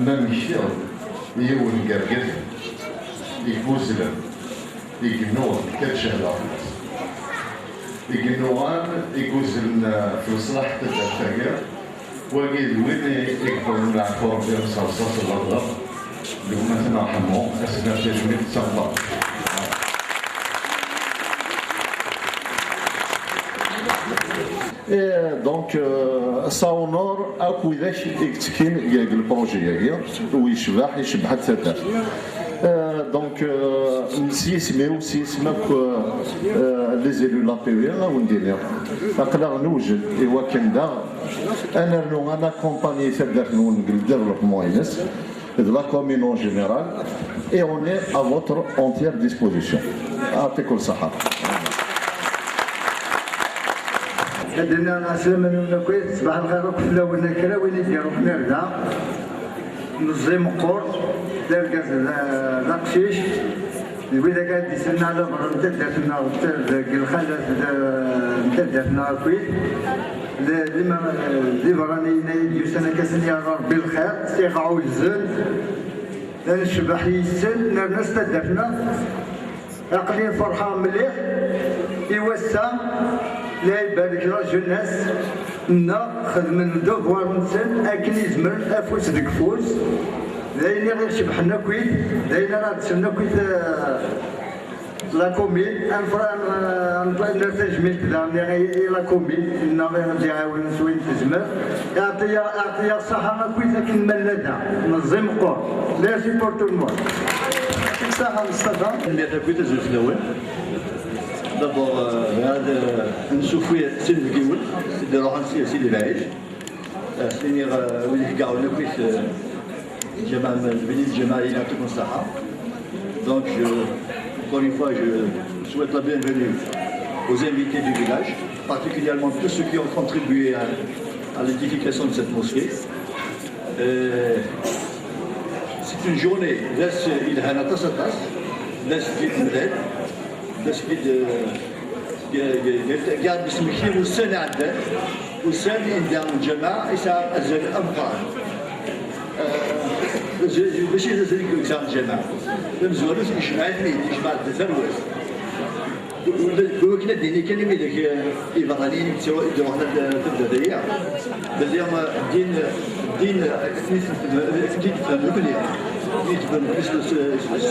ma mmektiɣ-d yiwen n yergazen i iwezlen, i yennuɣen kan cehleɣ fell-as, i yennuɣen, i iwezlen, eh, f leṣlaḥ n taddart-agi. Wagi d win i, i iṭṭfen leɛfu Rebbi, nṣerṣer s lɣeḍb, d gma-tneɣ Ḥemmu, as-nerr tajmilt d tameqqrant. Et donc, euh, ça honore akk widak i yettekkin deg le projet-agi, u yecbeḥ, icebbeḥ-d taddart. Euh, donc, euh, s yisem-iw, s yisem akk, euh, euh, les élus n l'A P E, a wen-d-iniɣ, aql-aɣ newjed i wakken daɣ ad nernu ad naccompagner taddart-nwen deg le développement-ines, de la commune en général, et on est à votre entière disposition. Yeɛṭikum ṣṣeḥḥa. Ad d-iniɣ ɛeslama-nwen akk, ṣṣbeḥ lxir akk fell-awen, a kra win i d-iruḥen ar da. Meẓẓi meqqer, d argaz d, d aqcic, d widak ara d-isellen ɛla berra n taddart-nneɣ, deg lxalat d, n taddart-nneɣ akkit, d, d, d iberraniyen ay d-yusan akka, ad sen-yerr Rebbi lxir, s iɣɛuzen, ad necbeḥ yis-sen, nerna s taddart-nneɣ. Aql-i ferḥeɣ mliḥ i wass-a, la ibarek la jeunesse nneɣ, xedmen le devoir-nsen akken i zemren, afus deg ufus. D ayen i ɣ-icebḥen akkit, d ayen ara d-slen akkit, eh, la commune. Ad nefra-, ad nefra-, ad nerr tajmilt daɣen i, i la commune nneɣ i ɣ-d-iɛawnen s wayen tezmer. Iɛṭi-yaɣ, iɛṭi-yaɣ ṣṣaḥa akkit akken ma nella da. Meẓẓi meqqer. Merci pour tout le monde. Ṣaḥa Mustafa. Tanemmirt akkit, azul fell-awen. D'abord, euh, bɣiɣ ad, euh, nessufwi s inebgiwen i d-iruḥen si, si lebɛid. Euh, s-iniɣ, euh, wid i iqeɛɛun akkit, euh, lǧameɛ, bni lǧameɛ, yeɛṭikum ṣṣaḥa. Donc, je, encore une fois, je souhaite la bienvenue aux invités du village, particulièrement tous ceux qui ont contribué à, à l'édification de cette mosquée. Euh, c'est une journée d ass yelhan aṭas, aṭas, d ass n temlal, d ass n, d, d, d, d ussan iɛeddan, ussan anda lǧameɛ yesɛa azal ameqqran. Euh, mačči d azal i yesɛa lǧameɛ, d amezwaru, yejmeɛ-iten-id, yejmeɛ-d tarwa-s. Ula d wakken ad d-nini kan i widak, eh, iberraniyen i d-iruḥen ad, ad, ad, belli, eh, ddin, ddin, eh, akken i t-, akken i t-id-tefhem nekkni, akken i t-id-tefhem nekkni s, s, s,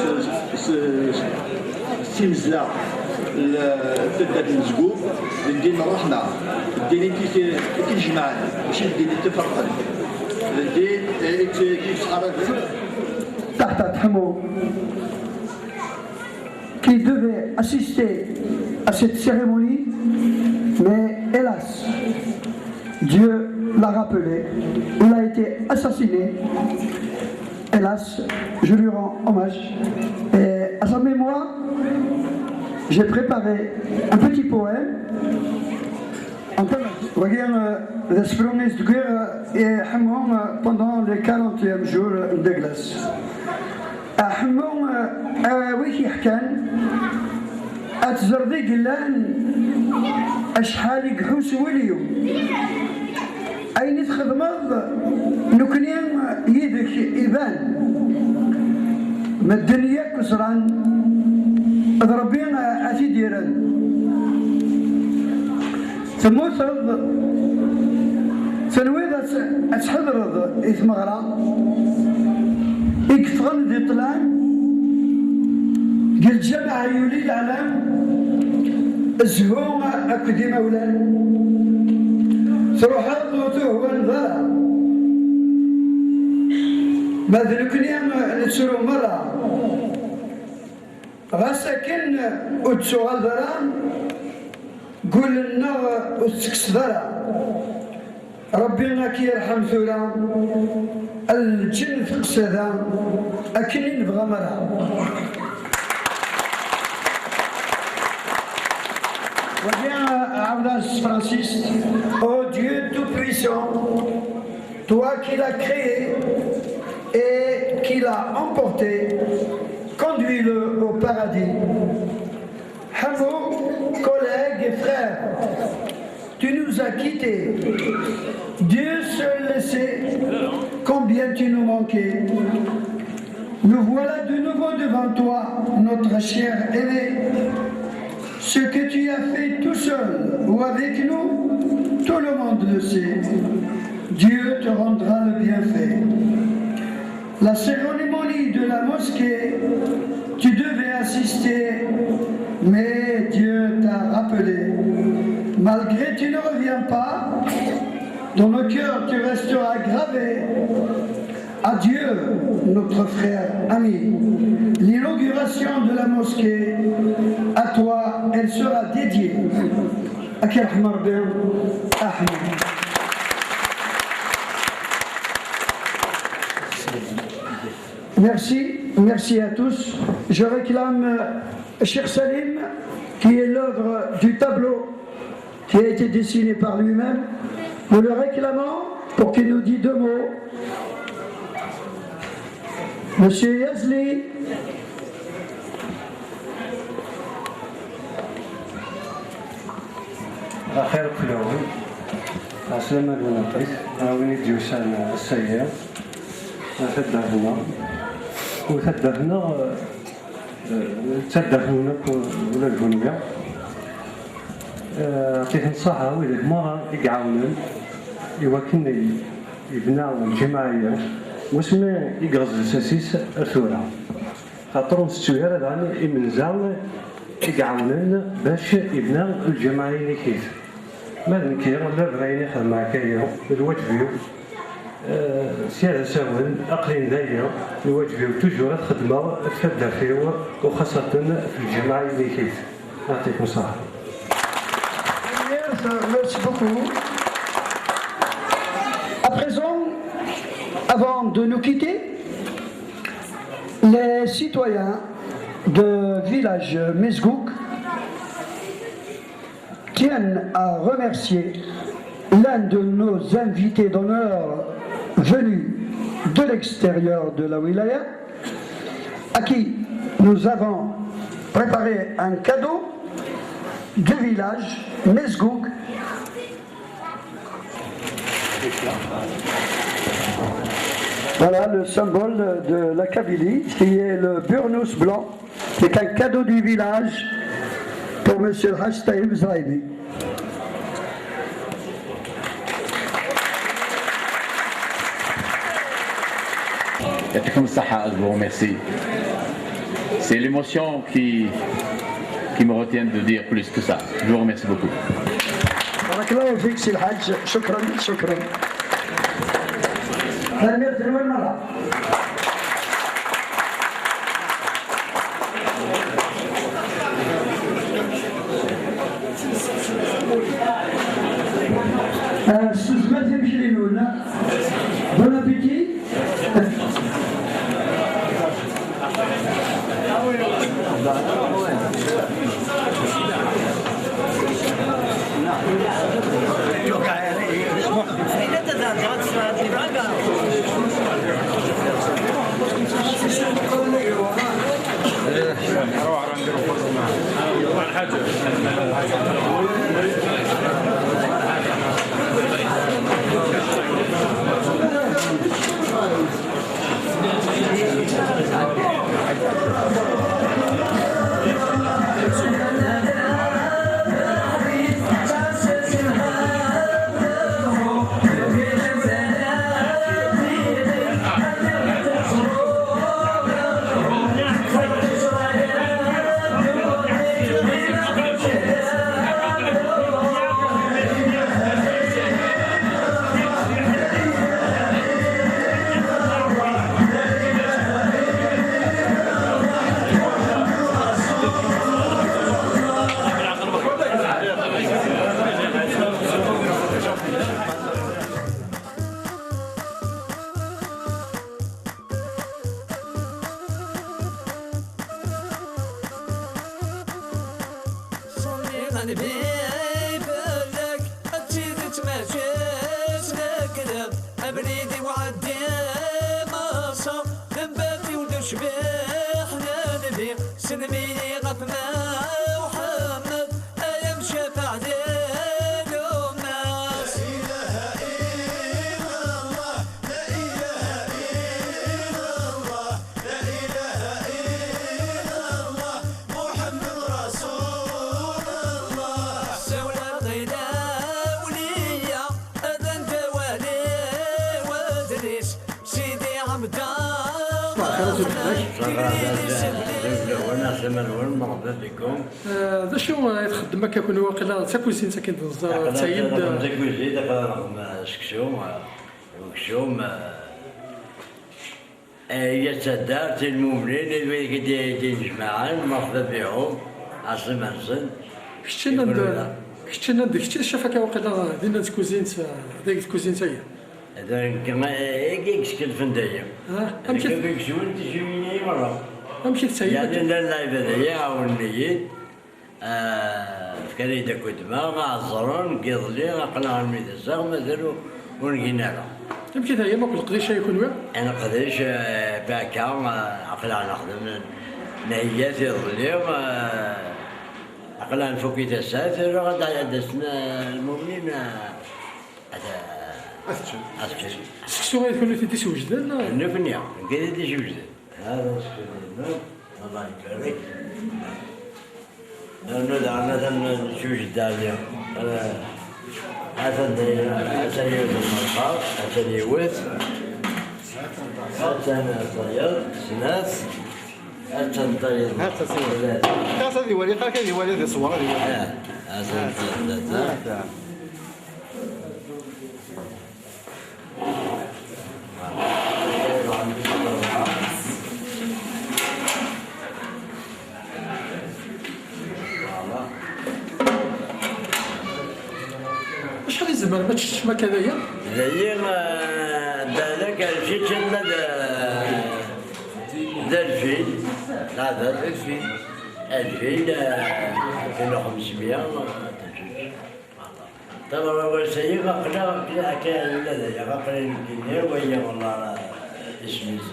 s, s, s timezla n taddart n Mezgub, d ddin n ṛṛeḥma, d ddin i t-, i t-ijemɛen, mačči d ddin i t-iferqen, d ddin, eh, i t-, i t-ittḥaraben. Taḥt Ḥemmu, qui devait assister à cette cérémonie, mais hélas, Dieu l'a rappelé, il a été assassiné. Hélas, je lui rends hommage. Et à sa mémoire, j'ai préparé un petit poème. Wagi, euh, d asefru i s-d-wwiɣ, euh, i Ḥemmu, euh, pendant les quarantième jour, euh, de glace. A Ḥemmu, euh, a wi k-yeḥkan, ad teẓreḍ i yellan acḥal i iḥus wul-iw. Ayen i txedmeḍ, nekkni yid-k iban. Medden yakk ẓran, d Rebbi a t-id-irren. Temmuteḍ, tenwiḍ ad, ad tḥedreḍ i tmeɣra i yeffɣen di ṭṭlam, deg lǧameɛ yuli leɛlam, zzhu akked imawlan. Truḥeḍ ur tuhwaneḍ ara. Ma d nekkni nettru merra. Ɣas akken ur d-tuɣaleḍ ara, gul-nneɣ ur tettekkseḍ ara. Rebbi ad k-yerḥem tura, a lǧennet qsada, akken i nebɣa merra. Wagi, ɛawdeɣ s tefransist. Ô Dieu tout-puissant, toi qui l'as créé et qui l'a emporté, conduis-le au paradis. Ḥemmu, collègues et frères, tu nous as quittés. Dieu seul le sait combien tu nous manquais. Nous voilà de nouveau devant toi, notre cher aîné. Ce que tu as fait tout seul ou avec nous, tout le monde le sait. Dieu te rendra le bienfait. La cérémonie de la mosquée, tu devais assister, mais Dieu t'a rappelé. Malgré tu ne reviens pas, dans nos cœurs tu resteras gravé. Adieu, notre frère ami. L'inauguration de la mosquée, à toi, elle sera dédiée. Ad k-yerḥem Rebbi, Ahmed. Merci, merci à tous. Je réclame, euh, Cheikh Salim, qui est l'œuvre du tableau qui a été dessiné par lui-même. Nous le réclamons pour qu'il nous dise deux mots. Monsieur Yazli. Axir fell-awen. Ɛeslama-nwen aṭas. A win i d-yusan ass-agi. A taddart-nneɣ. U taddart-nneɣ, eh, d taddart-nwen akk, ula d kunwi. Eh, ɛṭit nnṣaḥa widak merra i iɛawnen i wakken i, ibna lǧameɛ-agi, wasmi i yeɣzef lsas-is ar tura. Xaṭer ur ntettu ara daɣen imenza i iɛawnen bac ibna lǧameɛ-agi. Ma d nekki, la bɣa ayen i xedmeɣ akka-agi, d lwaǧeb-iw. Eh, sya d asawen, aql-in dagi, lwaǧeb-iw toujours ad xedmeɣ ɣef taddart-iw, u xaṣaten ɣef lǧameɛ-agi. Ɛṭikum ṣṣeḥḥa. Merci beaucoup. À présent, avant de nous quitter, les citoyens de village Mesgouk tiennent à remercier l'un de nos invités d'honneur venus de l'extérieur de la wilaya, à qui nous avons préparé un cadeau du village Mesgouk. Voilà le symbole de la Kabylie, qui est le burnous blanc. C'est un cadeau du village pour Monsieur le Haj Taïb Zaïdi. يعطيكم الصحة, je vous remercie. C'est l'émotion qui, qui me retient de dire plus que ça. Je vous remercie beaucoup. بارك الله فيك سي الحاج، شكرا، شكرا. Bon appétit. Ṣṣenni ɣelbi fell-ak, d tidet mačči s lekdeb. Abrid-iw ɛeddi Maṣer, lembat-iw d ucbiḥ n nnbi. Sellem-iyi ɣef Mma Uḥemmed, ay amcafaɛ di lummas. La ilaha illallah, la ilaha illallah, la ilaha illallah, Muḥemmed Rasul Allah. Ssawleɣ i lawliya, ad ntawali wadlis, Sidi Ɛebdallah. Tigri di sebli. Lawan, asaman-nwen, merḥba bikum. Eh, d acu ay txeddem akka kunwi, waqila d takuzint akken d-neẓra, aql-aɣ d tayend? Aql-aɣ d takuzint, aql-aɣ nexdem seksu, eh, weksum, eh, Ay, a taddart, i lmumnin, i wid i d-, d-inejmaɛen, merḥba bihum, ɛaṣima-nsen. Kečč nnan-d, kečč nnan-d, kečč d ccaf akka waqila dinna d tkuzint, dagi d tkuzint-agi. D nekk, eh, i yeskelfen daya. Ah, amek i d-, nekk i yeswen tiswiyin-agi merra. Amek i d-tettɛiwed? Yeɛni llan lɛibad-agi ɛawnen-iyi-d. Ah, fkan-iyi-d akudma, ɛeẓren deg iḍelli, aql-aɣ armi d ass-a, mazal ur, ur ngin ara. Amek i teɛyam akk leqdic-a i kunwi? Leqdic, eh, akka, eh, aql-aɣ nexdem, nheyya-t iḍelli, eh, aql-aɣ nfuk-it ass-a, tura ad d-, ad d-asen, eh, lmumnin, eh, ad, ad ččen. Ad ččen. Seksu ay d kunwi i t-id-iswejden, neɣ? Nukni, nekk i t-id-iswejden. هذا السليمان، الله يبارك. لأنه دعنا ثم نشوش الدالية. آه، هذا الدالية، هذا يوز المرقاط، هذا يوز. هذا الطير، سناس. هذا الطير. هذا سيوز. ثلاثة. هذا ذي ولي، قال كذي ولي ذي صور، ذي ولي. آه، هذا الطير، ثلاثة. هذا. Acḥal i tzemrem ad teččem akka daya? Daya, eh, balak alfin kan ma d, d alfin, neɣ d alfin, alfin, eh, alfin u xemsmya, eh, Tabrat wasa-yi, aql-aɣ, aql-aɣ akka, ula d aya, aql-i nekkini, waya, wallah, isem-is,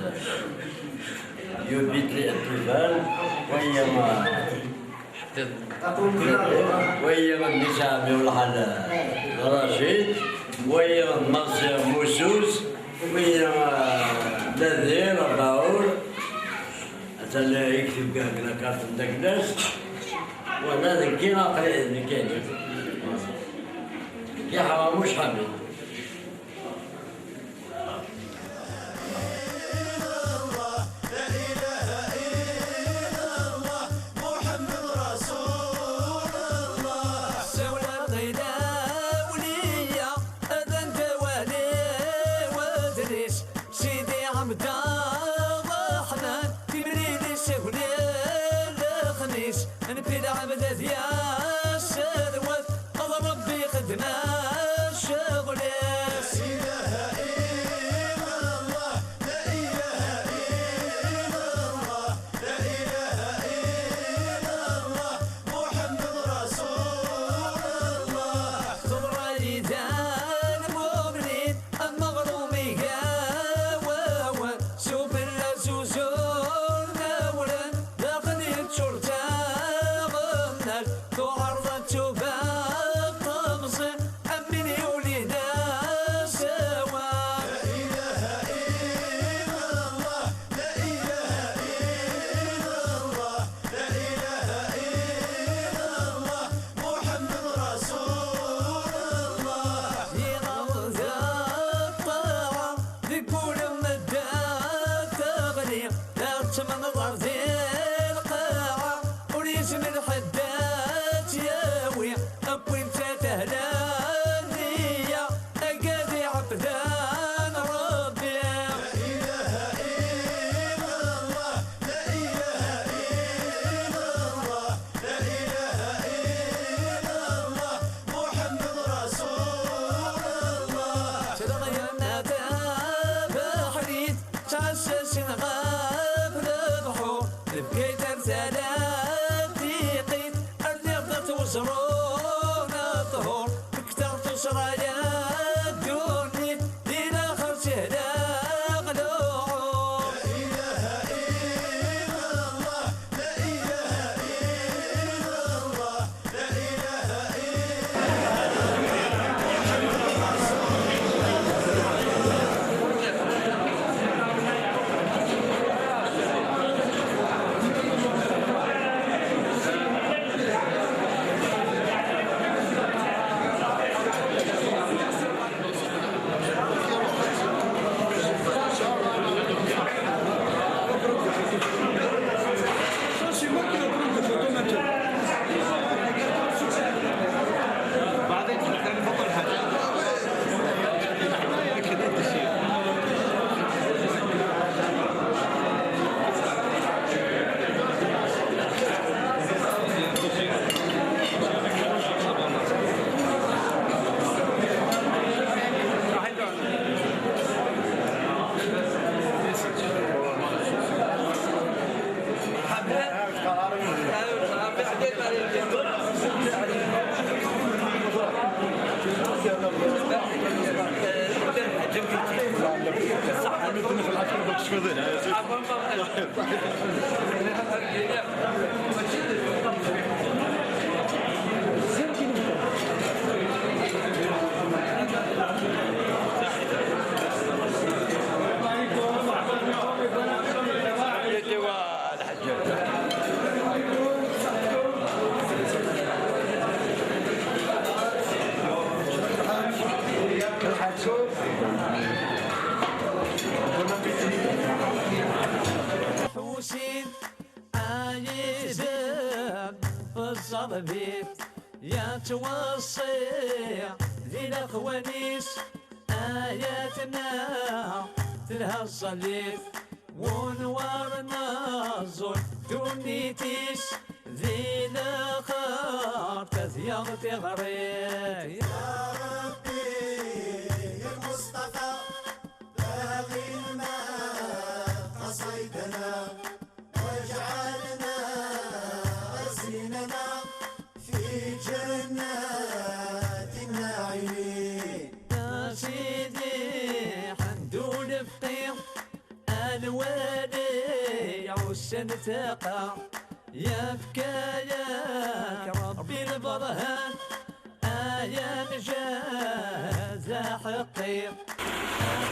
Yubitli Ṭṭifan, waya, waya, mmi-s n ɛemmi, wellah, Racid, waya, Mass Mussus, waya, Nadir Abaur. Atan la yekteb deg la carte n Daglas. Wala deg i aql-i, nekk, nekk Ḥaramuc Ḥamid. Sidi Ɛebd Ṛṛeḥman, timlilit s aglim lexmis, nfi lɛebd ad yas lwat, ad Ṛebbi ixeddem ccɣel-is. La ilaha illallah, la ilaha illallah. La ilaha illallah, Muḥemmed Rasulullah. Teḍra-yi-d lmumnin, ameɣrum iga wawal, s ubella zuzur nawlen, daxel yeččur d taɣennalt, tuɣerḍa d tuba d temẓi, am win yulin d asawen. La ilaha illallah, la ilaha illallah, la ilaha illallah, Muḥemmed Rasulullah. Iɣaḍ d ṭṭaɛa deg wul n medden teɣli, la tettemneḍ ar di lqaɛa, ur yezmir ḥedd ad tt-yawi. Wwin-tt-id ahla nniya, agad iɛebdan Ṛebbi. La ilaha illallah, la ilaha illallah, la ilaha illallah, Muḥemmed Rasulullah. Tleɣyam tabeḥrit, ttɛassasen ɣef lebḥur, tebgayt ar tala tiqit, rniɣ-d at weẓru n ṭhur, deg taɣ tusra-ya ddunit, di laxert ihleɣ luɛur. La ilaha illallah, la ilaha illallah. Ḥusin ayizem f ẓẓerb-is, yettweṣṣi di lexwan-is, ayatma telha ṣṣalit, wunwar n ẓẓul ddunit-is, di lexar tazyaɣ tiɣrit. Ya Ṛebbi, ya Mustafa, baɣi lmal qaṣaydana, wajɛalna azinana fi ǧennati nnaɛim. A Sidi, ḥemd u lefqi, a lwali ɛussen taqa, yefka-yak Ṛebbi lberhan, ay amjad aḥeqqi.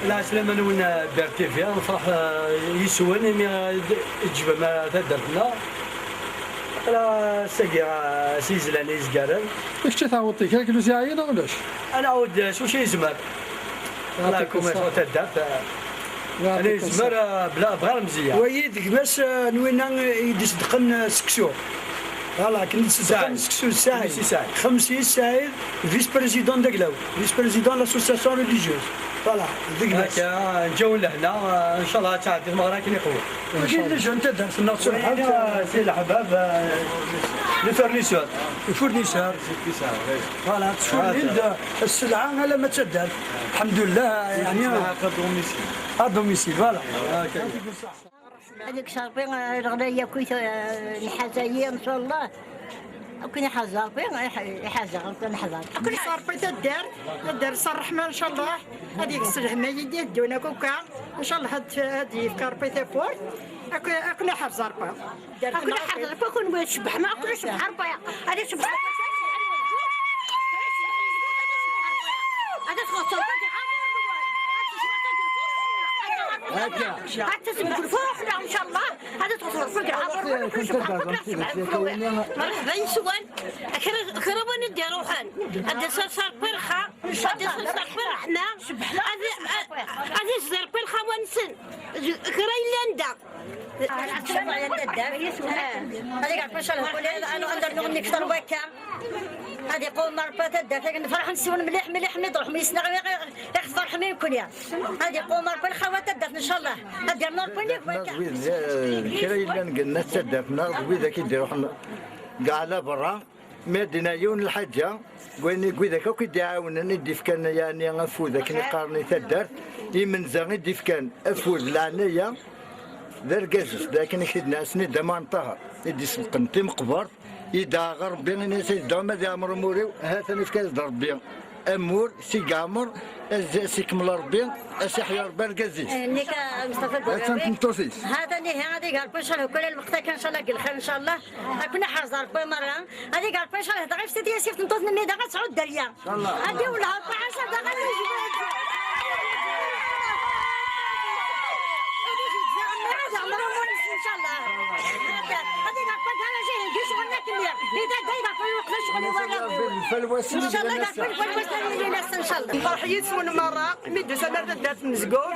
Lɛeslama-nwen, Ber T V, nefṛeḥ, eh, yes-wen imi, eh, d-, tejbem, eh, taddart-nneɣ. Ala, ass-agi, eh, s yizlan izgaren. Kečč a tɛawdeḍ-t, kra n lewseɛ-agi neɣ ulac? Ad nɛawed, eh, s wacu yezmer. Ala, Yeɛṭikum kum ṣṣeḥḥa. Taddart, eh, Yeɛṭikum ala yezmer, ṣṣeḥḥa. Eh, bla, bɣir mzeyya. Wayi d gma-s, eh, n winna i d-iṣeddqen, eh, seksu. Voilà, akken i d-iṣeddqen Saɛid. Seksu d Saɛid. Xemsi Saɛid. Xemsi Saɛid, vice-président d'Aglaw, vice-président de l'association religieuse. Voilà, d gma-s. Akka, nǧawen lehna, eh, ncallah ad tɛeddi tmeɣra akken iqwem. Wagi d leǧen taddart-nneɣ d turḥant. Wagi, eh, si leḥbab, eh, les fournisseurs. Les fournisseurs. Voilà, ttcewwlen-d, eh, sselɛa alamma d taddart. Alḥemdulillah, yeɛni. À domicile. À domicile, voilà. Ad yekkes Ṛebbi, eh, leɣla yakk, eh, nḥaza-yi, ncallah. Ad ken-iḥaz Ṛebbi, iḥ-, iḥaz-aɣ, ad ken-iḥaz Ṛebbi. Ad yekkes Ṛebbi taddart, taddart s ṛṛeḥma, ncallah. Ad yekkes lhem-agi d-iteddun akk akka. Ncallah ad, ad yefk Ṛebbi tafurt. Ad k-, ad ken-iḥrez Ṛebbi. Ad ken-iḥrez Ṛebbi, kunwi tcebḥem, ad ken-icebbeḥ Ṛebbi. Ad icebbeḥ Ṛebbi. Ad tɣeṣṣem. Akka. Ad tɣeṣṣem lfuruḥ, ncallah. Ad tɣeṣṣem lfuruḥ. Merḥba yes-wen. Kra, kra win i d-iruḥen. Ad d-isers Ṛebbi lxir. Ad d-isers Ṛebbi ṛṛeḥma. Ad, ad, ad izder Ṛebbi lxawa-nsen. Kra yellan da. Ad iɛreq ncallah kul ad nernu nnig terwakka. Ad iqwem Ṛebbi taddart. Nefreḥ nsiwen mliḥ, mliḥ, mi d-ruḥem yis-neɣ, ixef ferḥen nekkni. Ad iqwem Ṛebbi lxawa taddart ncallah. Ad yernu Ṛebbi nnig wakka. Wid, eh, kra yellan deg nnat taddart-nneɣ d widak i d-iruḥen deg ɛla berra. Mi ad d-yenna yiwen lḥaǧa, deg wayen, deg widak akk i d-iɛawnen, i d-ifkan, yeɛni, afud, akken i qqaren i taddart, imenza i d-ifkan afud, leɛnaya, d argaz-is, d akken i k-id-nɛassen i Dda Muɛen Ṭaher, i d-iselqen timeqbert, yedɛa ɣer Ṛebbi, ini-as, "Ay Dda, ma ad iɛmer umur-iw, ha-t-an ifka-as-d Ṛebbi amur, s-igeɛmer, as-, s-ikemmel Ṛebbi, as-iḥya Ṛebbi argaz-is." Eh, nekk, eh, Mustafa Atan tmeṭṭut-is. Ha-t-an ihi, ad iger Ṛebbi, ncallah, kul lweqt akka, ncallah, deg lxir, ncallah. Ad ken-iḥrez Ṛebbi merra. Ad iger Ṛebbi, ncallah, dɣa ifsi tiyasift n tut n mmi, dɣa ad tesɛu dderya. Ad iwelleh Ṛebbi ɛaca daɣ ad yezweǧ. Ad iɛmer umur-nnes, ncallah. Ad iger Ṛebbi, dɣa ad yeheggi ccɣel-nni akken. Ida, da iger Ṛebbi, iweqqef ccɣel i warraw-iw. Ncallah, iger Ṛebbi, lfalwas-nni yellan ass-a, ncallah. Nferḥ yis-wen merra, mi d-tusam ar taddart n Mezgum.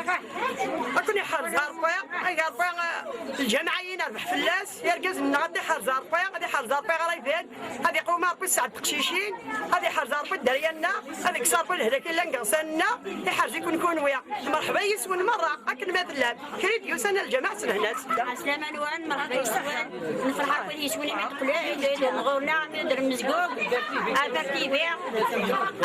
Ad ken-iḥrez Ṛebbi, ad iger Ṛebbi, eh, lǧameɛ-agi nerbeḥ fell-as. Irgazen-nneɣ ad iḥrez Ṛebbi, ad iḥrez Ṛebbi ɣer iban, ad iqwem Ṛebbi sseɛd teqcicin, ad iḥrez Ṛebbi dderya-nneɣ, ad ikkes Ṛebbi lehlak yellan deg iɣsan-nneɣ, iḥrez-iken kunwi. Merḥba yis-wen merra, akken ma tellam. Kra i d-yusan a lǧameɛ s lehna-s. Ɛeslama-nwen, merḥba yis-wen, nefreḥ akk yis-wen imi d-teqqlem, imi d-ɣur-neɣ, imi d-rmezgug, Albert T V,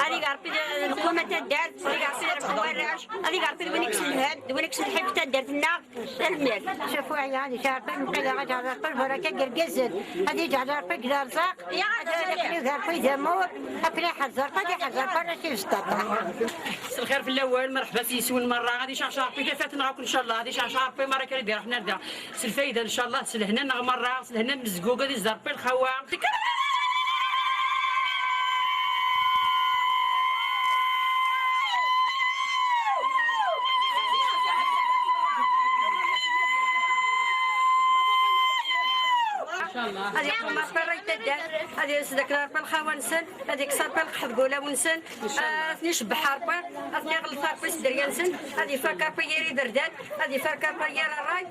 ad iger Ṛebbi lquma taddart, ad iger Ṛebbi lquma warrac, ad iger Ṛebbi d win ikkes lhemm, d win ikkes lḥif taddart-nneɣ. Tanemmirt. Cafeɛ, yeɛni, Ṛebbi, nqila ad yeǧɛel Ṛebbi lbaraka deg irgazen. Ad yeǧɛel Ṛebbi deg lerzaq. Akken iger Rebbi d amur, akken iḥerz Rebbi, ad iḥerz Rebbi arrac-is d aṭṭan. S lxir fell-awen, merḥba s yeswen merra, ad iceɛceɛ Rebbi tafat-nneɣ akk, ncallah, ad iceɛceɛ Rebbi merra kan i d-iruḥ nerda. S lfayda, ncallah, s lehna-nneɣ merra, s lehna n Mezgug, ad izdeɣ Rebbi lxawa. Ad iqum Rebbi rray n taddart, ad yesdekkel Rebbi lxawa-nsen, ad yekkes Rebbi lqeḥ deg wulawen-nsen, ad ten-icebbeḥ Rebbi, ad ten-iɣellet Rebbi s dderya-nsen, ad ifak Rebbi yir iberdan, ad ifak Rebbi yir ṛṛay,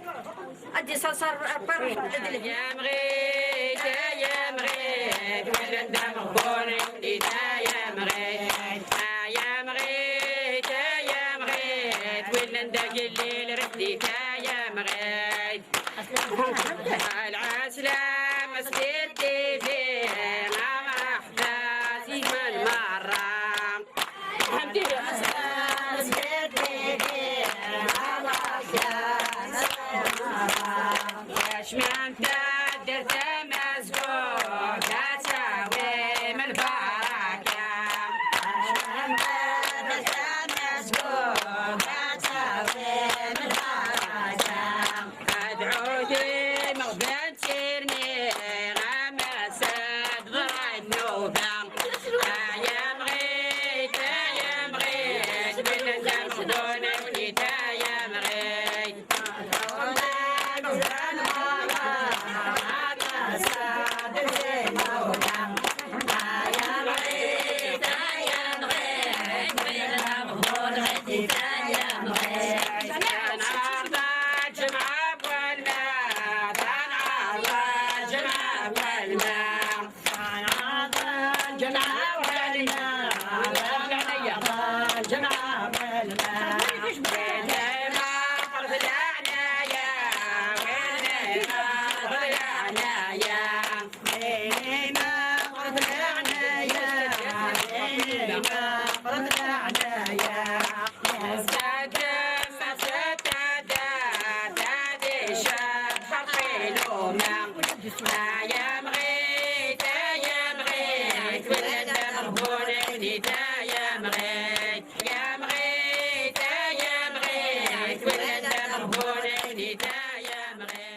ad d-isaṣer Rebbi ṛṛeḥma d lehna. Ay amɣid, ay amɣid, win d ameɣbun, ay amɣid, ay amɣid, ay amɣid, win d agellil, ṛeddit, ay amɣid. Lɛeslama s tidi, a merḥba s-wen merra. Lɛeslama s tidi, a merḥba s-wen merra. Kecmem taddart tamezgugt, ad tawim lbaraka. Kecmem taddart tamezgugt, ad tawim lbaraka. Adɛu timeɣban tirni, amasad ḍra nnuba. Ay amɣid, ay amɣid, win d ameɣbun, ay amɣid. Ay amɣid, ay amɣid, win d ameɣbun, ay amɣid. Ay amɣid, ay amɣid, win d ameɣbun, ay amɣid.